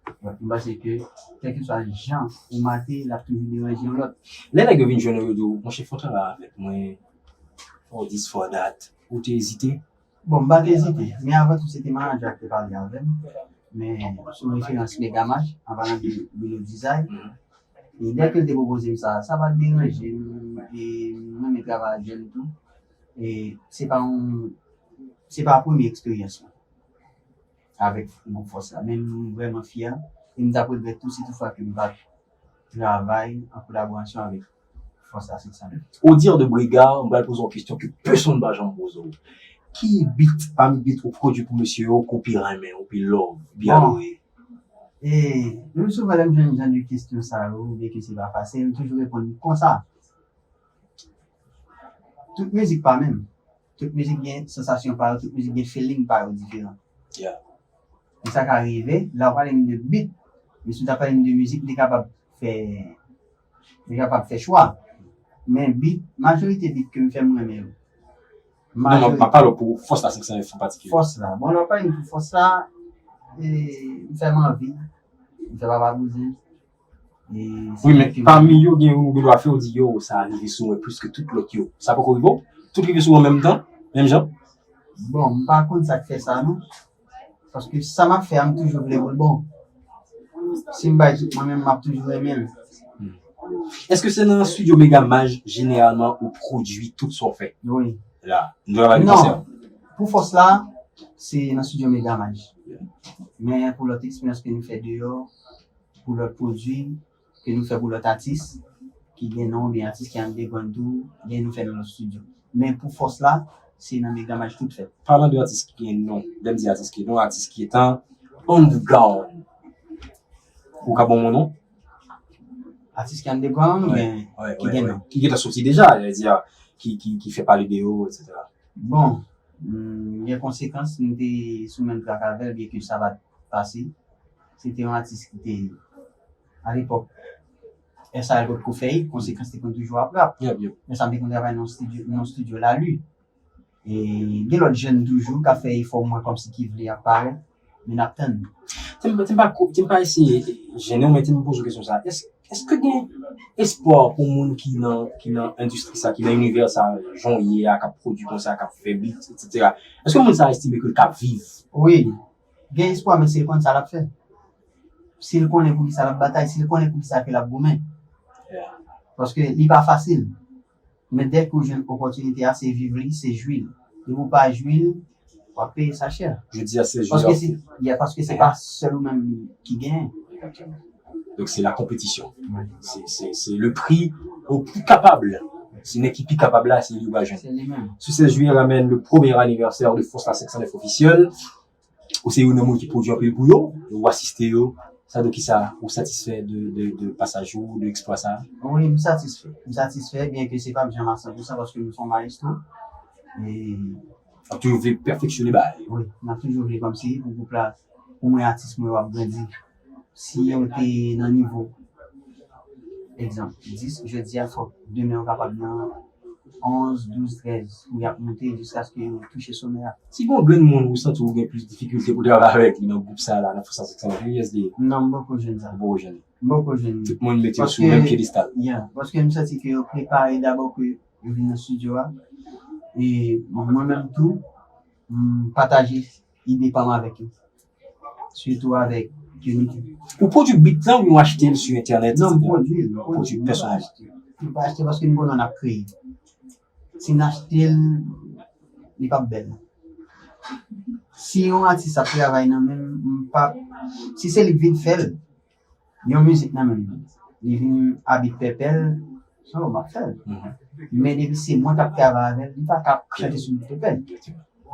m panse ke kèlkeswa jan ou mate, l ap toujou deranje yon lòt. Lè nèg yo vin jwenn ou, yo di w, monchè, fè yon travay avèk mwen, fè w this, fè w that, ou te ezite? Bon, m pa t ezite, men avan tou, se te manadjè a ki te pale avè m. Men sou referans Megamaj, an palan de Melo Dizay. E dèke l te pwopoze m sa, sa pa t deranje m, e m renmen travay ak jèn tou. E se pa yon, se pa premye eksperyans mwen avèk gwoup Fòs la, men m vrèman fyè, e m t ap regrèt tou si toutfwa ke m pa t travay an kolaborasyon avèk Fòs la senk san nèf. Au dire de Brega, m pral poze w yon kesyon ke pèsonn pa janm poze w. Ki beat pami beat ou pwodui pou mesye yo ke w pi renmen, ou pi love, ou pi adore? E, menm souvan lè m jwenn jan de kesyon sa yo, byenke se pa fasil, m toujou reponn konsa. Tout mizik pa menm. Tout mizik gen sansasyon pa yo, tout mizik gen feeling pa yo diferan. E sa ka rive, lè w pale m de beat, men si w ta pale m de mizik, m te kapab fè, m te kapab fè chwa. Men beat, majorite beat ke m fè, m renmen yo. Non, non, m ap pale w pou Fòs la senk san nèf an patikilye. Fòs la. Bon, lè w pale m pou Fòs la, e, m fè m anvi, m fè papa bouzen. Wi, men pami yo, gen youn ou gen dwa fè, ou di, yo, sa rive sou mwen plis ke tout lòt yo. Sa poko rive w? Tout rive sou ou an menm tan? Menm jan? Bon, m pa konn sa k fè sa, non. Paske sa m ap fè a, m toujou vle pou l bon. Si m bay tout mwen menm, m ap toujou renmen l. Èske se nan estidyo Megamaj, jeneralman, ou pwodui tout sa w fè? Wi. La, nou travay nan konsè. Non. Pou Fòs la, se nan estidyo Megamaj. Men pou lòt eksperyans ke nou fè deyò, pou lòt pwodui ke nou fè pou lòt atis ki gen non oubyen atis ki underground tou, gen nou fè nan lòt estidyo. Men pou Fòs la, se nan Megamaj tout fèt. Palan de atis ki gen non, lè m di atis ki gen non, atis ki etan underground. Ou ka ban m yon non? Atis ki underground oubyen ki gen non? Ki gentan soti deja, sa vle di, ki, ki, ki fè pale de yo, etsetera. Bon, m gen konsekans, m te sou menm trak avè l, byenke sa pa t fasil. Se te yon atis ki te, alepòk, Èsa l potko fè l, konsekans te konn toujou ap rap. Men sa m te konn travay nan yon estidyo, nan yon estidyo Lali. E gen lòt jèn toujou k ap fè efò, m wè kòmsi ki vle ap parèt, men n ap tann. Te m, te m pa ko-, te m pa eseye jennen w, men te m poze w kesyon sa. Èske, èske gen espwa pou moun ki nan, ki nan endistri sa, ki nan inivè sa, jan w ye a, k ap pwodui konsa, k ap fè beat, etsetera? Èske moun sa estime ke l ka viv? Wi, gen espwa, men si l konn sa l ap fè. Si l konnen poukisa l ap batay, si l konnen poukisa ke l ap goumen. Paske li pa fasil. Men dèke w jwenn opòtinite a, se viv li, se jwi l. Depi w pa jwi l, w ap peye sa chè. Jodi a, se jwi l w ap fè. Yeah, paske se pa sèl ou menm ki genyen. Donk, se la konpetisyon. Se, se, se le prix au plus capable. Se nèg ki pi kapab la, se li w va jwenn. Se li menm. Sou sèz jiyè, ramèn le premier anniversaire de Fòs la senk san nèf Officiel. Ou se youn nan moun ki pwodui anpil pou yo, ou asiste yo. Sa donk, kisa ou satisfè de, de, de pasaj ou, de eksplwa sa? Wi, m satisfè. M satisfè, byenke se p ap janm a san pou san paske m se yon mayestwo. E n ap toujou vle pèfeksyone bagay. Wi, n ap toujou vle kòmsi pou gwoup la, pou mwen atis mwen yo ap grandi. Si yo te nan nivo, egzanp, dis, jodi a fòk demen yo kapab nan onz, douz, trèz, pou y ap monte jiskaske yo touche somè a. Si gon grenn moun ou santi ou gen plis difikilte pou travay avèk li nan gwoup sa la, nan Fòs la senk san nèf, kiyès li ye? Non, m poko jwenn sa. Ou poko jwenn li? M poko jwenn li. Tout moun mete yo sou menm pyedestal. Yeah, paske m santi ke yo prepare dabò ke yo vin nan estidyo a. E mwen menm tou, m pataje ide pa m avèk yo. Sitou avèk Unity. Ou pwodui beat lan oubyen w achte l sou entènèt? Non, m pwodui l. M pwodui l pèsonèl. M pa achte paske m konnen n ap kreye. Si n achte l, li p ap bèl. Si yon atis ap travay nan men m, m p ap, si se li k vin fè l, yon mizik nan men m, li vin abit pèpè l, so, m ap fè l. Men depi se mwen k ap travay avè l, li pa ka ap chante sou bit pèpè l.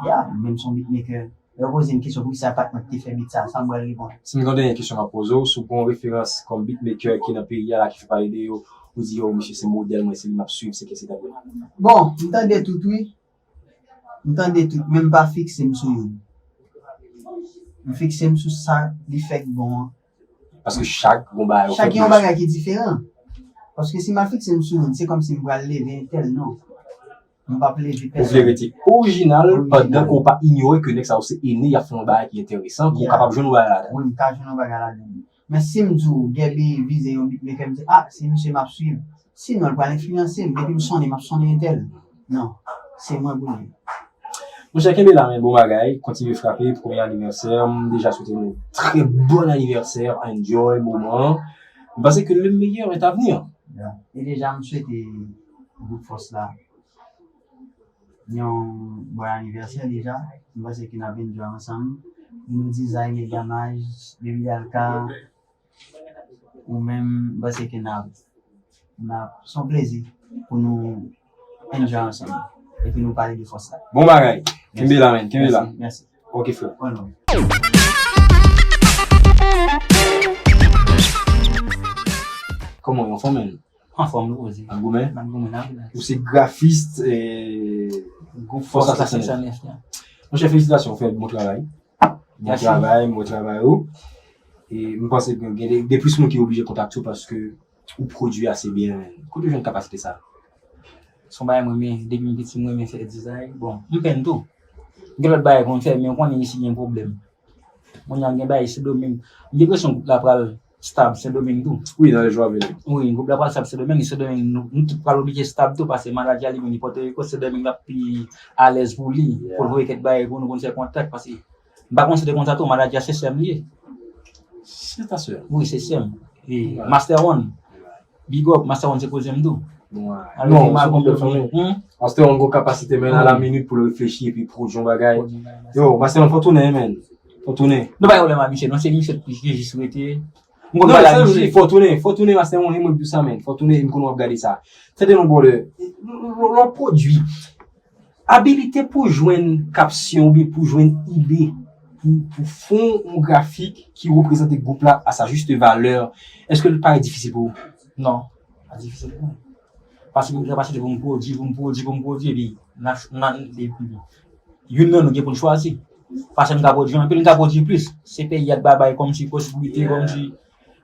Ya, menm si yon beatmaker, lè yo poze m kesyon poukisa pa t mwen ki te fè beat sa, sa m pral reponn. Si m gen yon dènye kesyon m ap poze w, si w gen yon referans kòm beatmaker ki nan peyi a la ki fè pale de yo, ou di yo, misye se modèl mwen, se li m ap swiv, se kèt etsetera. Bon, m tande tout, wi. M tande tout, men m pa fikse m sou youn. M fikse m sou sa li fèk bon an. Paske chak gon bagay ou fè. Chak gen yon bagay ki diferan. Paske si m al fikse m sou youn, se kòmsi m pral leve entèl, non. M p ap leve pèsonn. Ou vle rete orijinal pandan ke w pa inyore ke nèg sa yo se ene, y ap fè yon bagay ki enteresan, pou w kapab jwenn yon bagay ladan. Wi, m ka jwenn yon bagay ladan. Men si m di w, Gaby vize yon beatmaker, m di, ah, se misye m ap swiv. Sinon, l pral enfliyanse m. Depi m sonnen, m ap sonnen entèl. Non, se mwen pou li. Monchè, kenbe la, men bon bagay. Kontinye frape, premye anivèsè. M deja swete nou trè bon anivèsè. Enjoy moman an. M panse ke le meilleur est à venir. Yeah. E deja, m swete gwoup Fòs la yon bon anivèsè deja. M panse ke n ap enjoy ansanm. Nou Dizay, Megamaj, Baby Alka, ou menm, m panse ke n ap, n ap, se yon plezi pou nou enjoy ansanm. Epi nou pale de Fòs la. Bon bagay. Kenbe la, men. Kenbe la. Mèsi, mèsi. Ok, frè. Wè, non. Kòman w ye, anfòm, men? Anfòm, nou poze. N ap goumen? N ap goumen, n ap goumen. Ou se grafis, eh, gwoup Fòs la senk san nèf la. Monchè, felisitasyon, ou fè bon travay. Bon travay, bon travay ou. E m panse gen, gen de, de plis moun ki oblije kontakte w paske ou pwodui ase byen, men. Kote w jwenn kapasite sa? Se yon bagay mwen renmen, depi m piti, m renmen fè dizay. Bon, m penn tou. Gen lòt bagay pou m fè, men w konnen isi gen pwoblèm. Kounye a gen bagay Sendomeng. M gen enpresyon gwoup la pral stab Sendomeng tou. Wi, nan lè jou a vini. Wi, gwoup la pral stab Sendomeng. Sendomeng, nou, nou tout pral oblije stab tou, paske manadjè a li menm li Pòtoriko, Sendomeng l ap pi alèz pou li, pou l voye kèk bagay pou nou, pou n fè kontak, paske m pa konn si w te konn sa tou, manadjè a se sè m li ye. Se ta sè? Wi, se sè m. E Master One. Big up, Master One se koze m tou. Non, se konpèt fanmi. Master One gon kapasite, men, a la minit pou l reflechi epi pwodui yon bagay. Yo, Master One, fò tounen, men. Fò tounen. Nou pa gen pwoblèm ak misye, non, se misye ki jis rete. M konn pale ak misye. Fò tounen, fò tounen, Master One, e mwen k di w sa, men. Fò tounen, e m konnen w ap gade sa. Tande non, brother. Lè w pwodui, abilite pou jwenn kapsyon oubyen pou jwenn ide pou, pou fon yon grafik ki reprezante gwoup la a sa juste valè, èske l parèt difisil pou ou? Non, pa difisil pou mwen. Paske m gen kapasite pou m pwodui, pou m pwodui, pou m pwodui, epi n a, n a, epi youn nan nou gen pou n chwazi. Paske m ka pwodui anpil, m ka pwodui plis. Se peyi a k ba bay kòmsi posiblite, kòmsi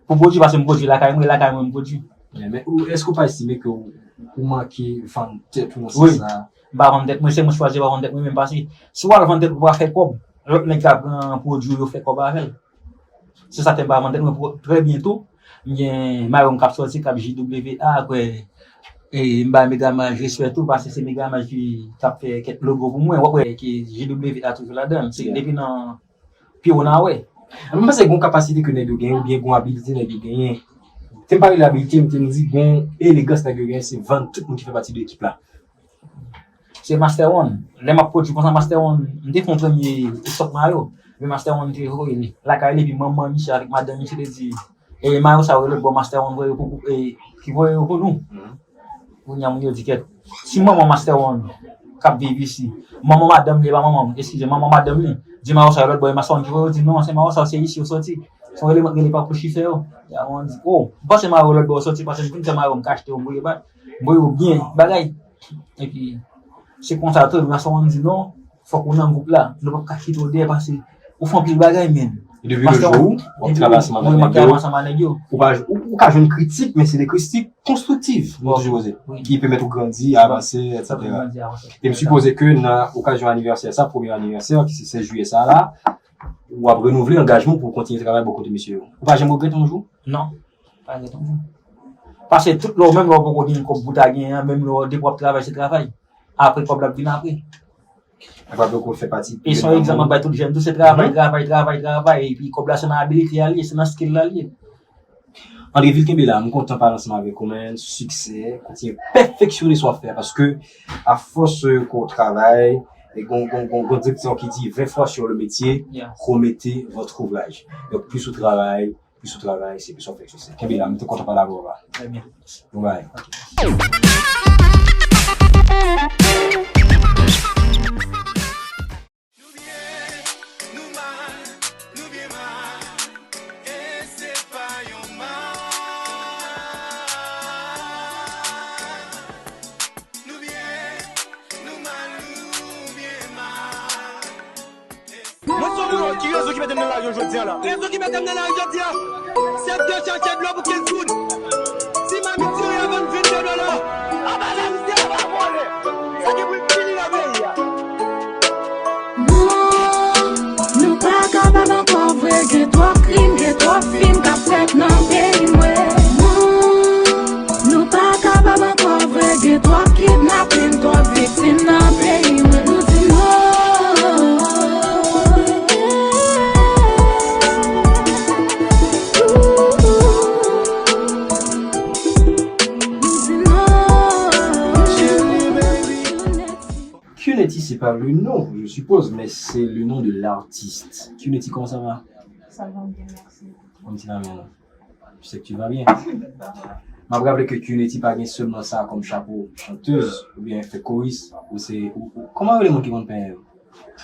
pou pwodui, paske m pwodui lakay mwen, lakay mwen m pwodui. Men, men ou, èske ou pa estime ke ou, ou manke vann tèt ou nan sans sa? M pa vann tèt mwen, se mwen chwazi pa vann tèt mwen menm, paske si w al vann tèt ou, ou pa fè kòb. Lòt nèg ka pran pwodui yo, fè kòb avè l. Se sa k fè m pa vann tèt mwen. Trè byento, m gen mayo m k ap sòti, k ap J W A, kwè, e m bay Megamaj respè tou, paske se Megamaj ki, k ap fè kèk logo pou mwen. W ap wè ke J W A toujou ladan l. Se depi nan pye w nan wè. Mwen panse gen yon kapasite ke nèg yo genyen, oubyen gen yon abilite nèg yo genyen. Te m pale de abilite, m te m di gen yon elegans nèg yo genyen, se vann tout moun ki fè pati de ekip la. Se Master One. Lè m ap pwodui konsa, Master One, m te fè yon premye estok mayo. Men Master One te voye li lakay li, epi manman misye avèk madanm misye te di, e mayo sa yo lòt bò, Master One voye yo pou, pou, e, ki voye yo pou nou. Kounye a, moun yo di kèt. Si manman Master One k ap viv isi, manman madanm li, e pa manman m, eskize, manman madanm li, di mayo sa yo lòt bò, e Master One ki voye yo, di non, se mayo sa yo, se isi yo sòti. Se yon eleman k rele pa pou chifè yo. Ya, on di, oh, m panse mayo lòt bò yo sòti, paske m fin fè mayo, m ka achte yo, m voye ba, m voye yo byen, bagay. Epi, se konsa tou, Master One di non, fòk ou nan gwoup la. Nou p ap ka kite w dèyè, paske ou fè anpil bagay, men. E depi le jou w ap travay ansanm avèk nèg yo, ou pa, ou, ou ka jwenn kritik, men se de kritik konstriktiv, nou toujou poze, ki pèmèt ou grandi, avanse, et cetera. E m sipoze ke nan okazyon anivèsè sa, premye anivèsè, ki se sèz jiyè sa la, w ap renouvle angajman w pou w kontinye travay bò kote mesye yo. Ou pa janm regrèt yon jou? Non, pa regrèt yon jou. Paske tout lè w, menm lè w poko gen kòb pou w ta genyen an, menm lè w, depi w ap travay, se travay. Apre kòb la ap vin apre. Ak pa poko fè pati. E se yon egzanp m ap bay tout jèn tou, se travay, travay, travay, travay, epi kòb la se nan abilite a l ye, se nan skill la l ye. Andreville, kenbe la, m kontan pale ansanm avèk ou, man, siksè, kontinye pèfeksyone sa w ap fè a, paske afòs, euh, ke w travay, e gon, gon, gon, gon dikton ki di vingt fois sur le métier, commettez votre ouvrage. Donk, plis ou travay, plis ou travay, se plis w ap fè siksè. Kenbe la, m te kontan pale avè w la. Trè byen. Bon bagay. Nou byen, nou mal, nou byen mal, e se pa yon mal. Nou byen, nou mal, nou byen mal. Mwen se yon moun ki rezon ki mete m nan lari jodi a la. Rezon ki mete m nan lari jodi a, se de chache dlo pou kenz goud. Ti mamit tire avan m vin de dola. Anba la misye pa vole. Sa gen pou l fini nan peyi a. Non, nou pa kapab ankò vre, gen twòp krim, gen twòp fim k ap fèt nan peyi mwen. Non, nou pa kapab ankò vre, gen twòp kidnapin, twòp viktim nan peyi mwen. Nou di non. Nou di non. Q-Neti, c'est pas le nom, je suppose, mais c'est le nom de l'artiste. Q-Neti, comment ça va? Ça va bien, merci. Kòmsi la men. Je sais que tu vas bien. M ap raple ke Q-Neti pa gen sèlman sa kòm chapo, chantèz, oubyen fè koris, ou se, ou, ou, kòman yo rele moun ki konn penyen yo?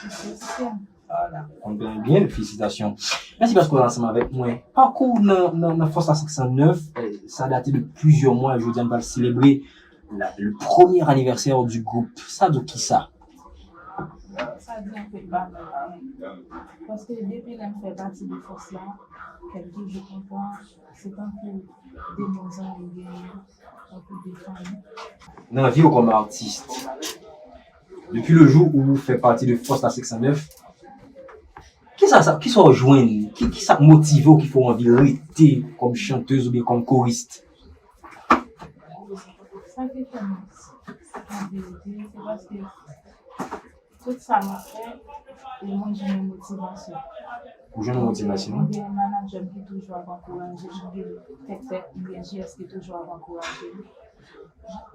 Esthéticienne. Voilà, konn penyen byen, felisitasyon. Mèsi paske w la ansanm avèk mwen. Pakou w nan, nan, nan Fòs la senk san nèf, eh, sa date de plusieurs mois, jodi a n pral selebre la, le premier anniversaire du groupe. Sa di w kisa? Sa di anpil bagay. Paske depi lè m fè pati de Fòs la, kè m toujou kontan, se tankou de bon zanmi m genyen, tankou de fanmi. Nan vi w kòm atis, depi le jou ou fè pati de Fòs la senk san nèf, kisa sa, kisa w jwenn? Ki, kisa k motive w, ki fè w anvi rete kòm chantèz oubyen kòm koris? Sa ki fè m, an verite, se paske tout sa m ap fè, e mwen jwenn yon motivasyon. Ou jwenn yon motivasyon? Mwen gen, mwen gen manadjè m ki toujou ap ankouraje m, mwen gen Tèk Tèk, mwen gen J S ki toujou ap ankouraje m.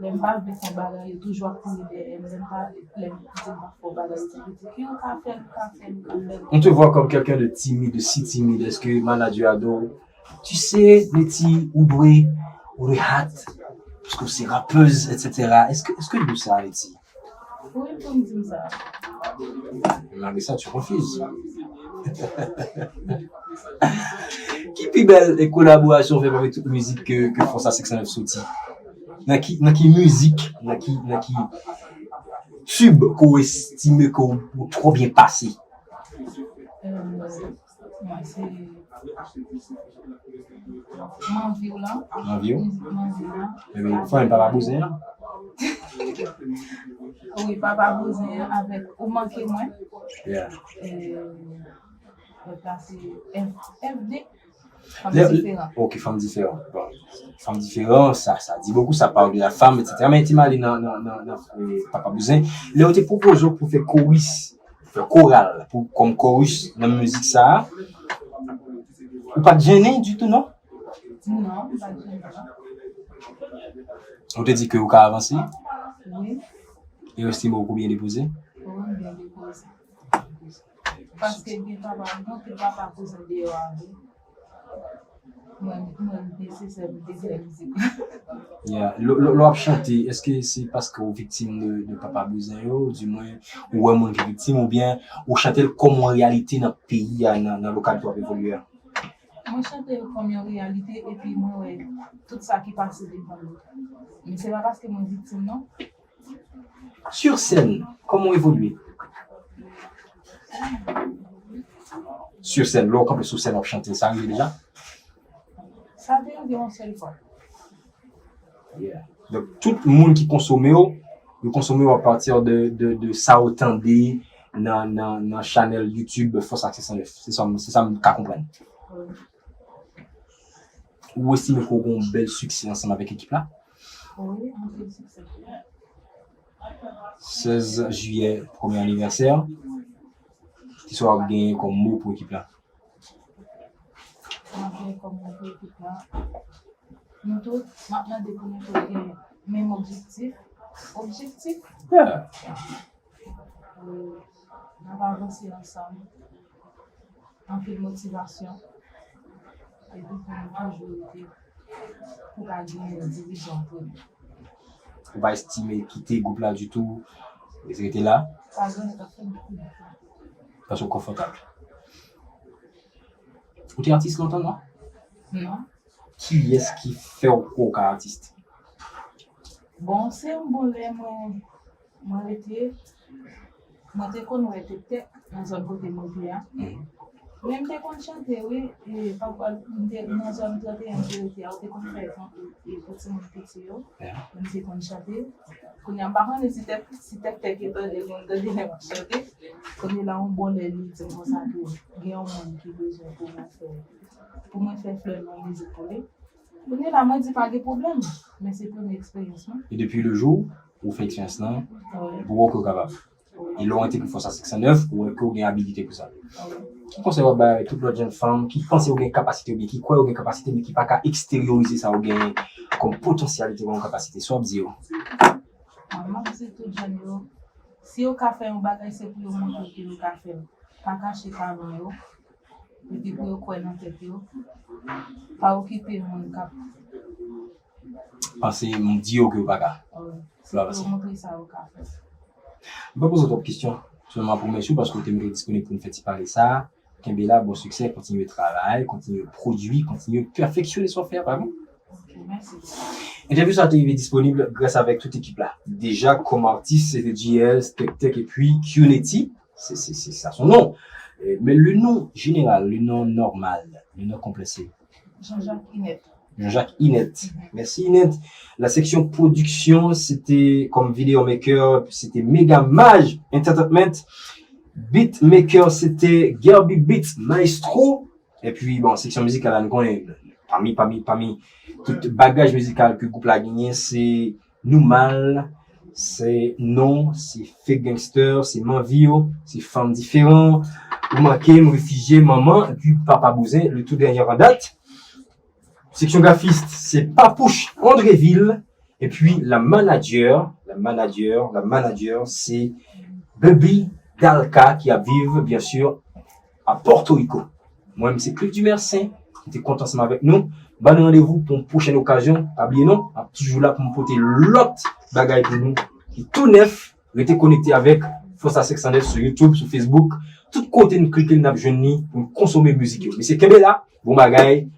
Lè m pa vle fè yon bagay, yo toujou ap kouri dèyè m. Lè m pa, lè m di m pa fè yon bagay, yo toujou di, "Ki ou ka fè, ou ka fè, ou ka fè." On te voit comme quelqu'un de timide, de si timide. Est-ce que manager a di w, tu sais, Neti, ou dwe, ou dwe hot, paske w se rapèz, et cetera. Est-ce que, est-ce que l di w sa, Neti? Wi, pou m di m sa. Malgré ça, tu refuses. Ki pi bèl, e, kolaborasyon w fè pami tout mizik ke, ke Fòs la senk san nèf soti? Nan ki, nan ki mizik, nan ki, nan ki tube ke w estime ke w, ou twò byen pase? Euh, Mwen se Manvi w lan. Manvi w? Mizik Manvi w lan. Epi fanmi Papa Bouzen an? Wi, Papa Bouzen an avèk Ou Manke Mwen. Yeah. Lòt la se F D. Fanm diferan. Ok, fanm diferan. Bon. Fanm diferan, sa, sa di bokou, sa pale de la femme, et cetera. Men ti m ale nan, nan, nan, nan eh, Papa Bouzen. Lè yo te pwopoze w pou fè koris, fè koral, pou, kòm koris nan mizik sa a, ou pa t jennen ditou, non? Non, m pa t jennen. Ou te di ke ou ka avanse? Wi. E yo estime w pou byen depoze? Wi, m byen depoze. Paske gen papa, gen anpil papa koze deyò a vre. Mwen, mwen nesesè pou te fè mizik. Yeah. Lè w ap chante, èske se paske w viktim de, de papa bouzen yo, di mwen, ou wè moun ki viktim, oubyen ou chante l kòm yon reyalite nan peyi a, nan, nan lokalite w ap evolye a? Mwen chante l kòm yon reyalite, epi mwen wè tout sa ki pase devan m. Men se pa paske mwen viktim, non. Sur sèn, kòman w evolye? Sur sèn, lè w kanpe sou sèn w ap chante, sa rive deja? Sa te rive yon sèl fwa. Yeah. Donk, tout moun ki konsome w, yo konsome w apati de, de, de sa w tande nan, nan, nan chanèl YouTube Fòs Aksè san nèf. Se sa, m- se sa m ka konprann. Ou estime ke w gen yon bèl siksè ansanm avèk ekip la? Wi, anpil siksè. Sèz jiyè, premye anivèsè. Kisa w ap genyen kòm mo pou ekip la? M ap genyen kòm mo pou ekip la. Nou tout, m ap mande pou nou tout gen menm objektif. Objektif? Yeah. N ap avanse ansanm. Anpil motivasyon. Epi pou nou toujou rete, pou pa gen divizyon antre nou. Ou pa estime kite gwoup la ditou, rete la? Pa gen anyen k ap fè m kite gwoup la. Paske w konfòtab. Ou te atis lontan, non? Non. Kiyès ki fè w kwè w ka atis? Bon, se yon bon lè mwen, mwen rete, mwen te konn wè Tèktèk nan zòn kote mwen te a. Men m te konn chante, wi, e, papa, m te, nan zòn trannteyen m te rete a, ou te konn fè yon, e, pou timoun piti yo. Men m te konn chante. Kounye a, m pa konnen si Tèk, si Tèktèk te tande, mwen tande lè m ap chante. Kounye a, yon bon lè, li di m konsa ke gen yon moun ki bezwen pou mwen fè, pou mwen fè flè nan mizik pou li. Kounye a la, mwen di pa gen pwoblèm, men se premye eksperyans mwen. E depi le jou ou fè eksperyans lan, pou wè ke w kapab. E lè w entegre Fòs a senk san nèf, ou wè ke w gen abilite pou sa. Ki konsèy w ap bay avèk tout lòt jèn fanm ki panse yo gen kapasite oubyen ki kwè yo gen kapasite, men ki pa ka eksteryorize sa yo genyen kòm potansyalite, kòm kapasite? Sa w ap di yo? Mwen, m ap di tout jèn yo, si yo ka fè yon bagay, se pou yo montre ke yo ka fè l. Pa kache talan yo. Epi pou yo kwè nan tèt yo. Pa okipe moun k ap panse m di yo ke yo pa ka. Wi. Se pou yo montre sa yo ka fè. M pa poze w twòp kesyon. Sèlman pou mèsi w paske w te mete w disponib pou n fè ti pale sa a. Kenbe la, bon siksè, kontinye travay, kontinye pwodui, kontinye pèfeksyone sa w fè a, pa vre? Ok, mèsi. Entèvyou sa a te rive disponib gras avèk tout ekip la. Deja, kòm atis, se te G S, Tèk Tèk epi Q-Neti. Se, se, se sa son non. Euh, men le nom général, le nom normal, le nom complet, c'est? Jean-Jacques Inette. Jean-Jacques Inette. Merci Inette. La section production, c'était comme vidéo maker, c'était Mega Maj Entertainment. Beat maker, c'était Gerby Beats Maestro. Epi, bon, seksyon mizikal la, nou konnen, pami, pami, pami tout bagaj mizikal ke gwoup la genyen, se Noumal, se Non, se Fake Gangster, se Manvi w, se Fanm Diferan, Ou Manke m, Refijye, Manman, epi Papa Bouzen, le tout dernier en date. Seksyon grafis, se Papouche Andreville, epi la manager, la manager, la manager, se Baby Dalka ki ap viv, byen si, a Porto Rico. Mwen menm se Cliff Dumercin, m te kontan ansanm avèk nou. Ban nou randevou pou yon pwochèn okazyon. Pa bliye non, m ap toujou la pou m pote lòt bagay pou nou ki tou nèf. Rete konekte avèk Fòs a senk san nèf sou YouTube, sou Facebook. Tout kote n klike, n ap jwenn li pou n konsome mizik yo. Mesye, kenbe la, bon bagay.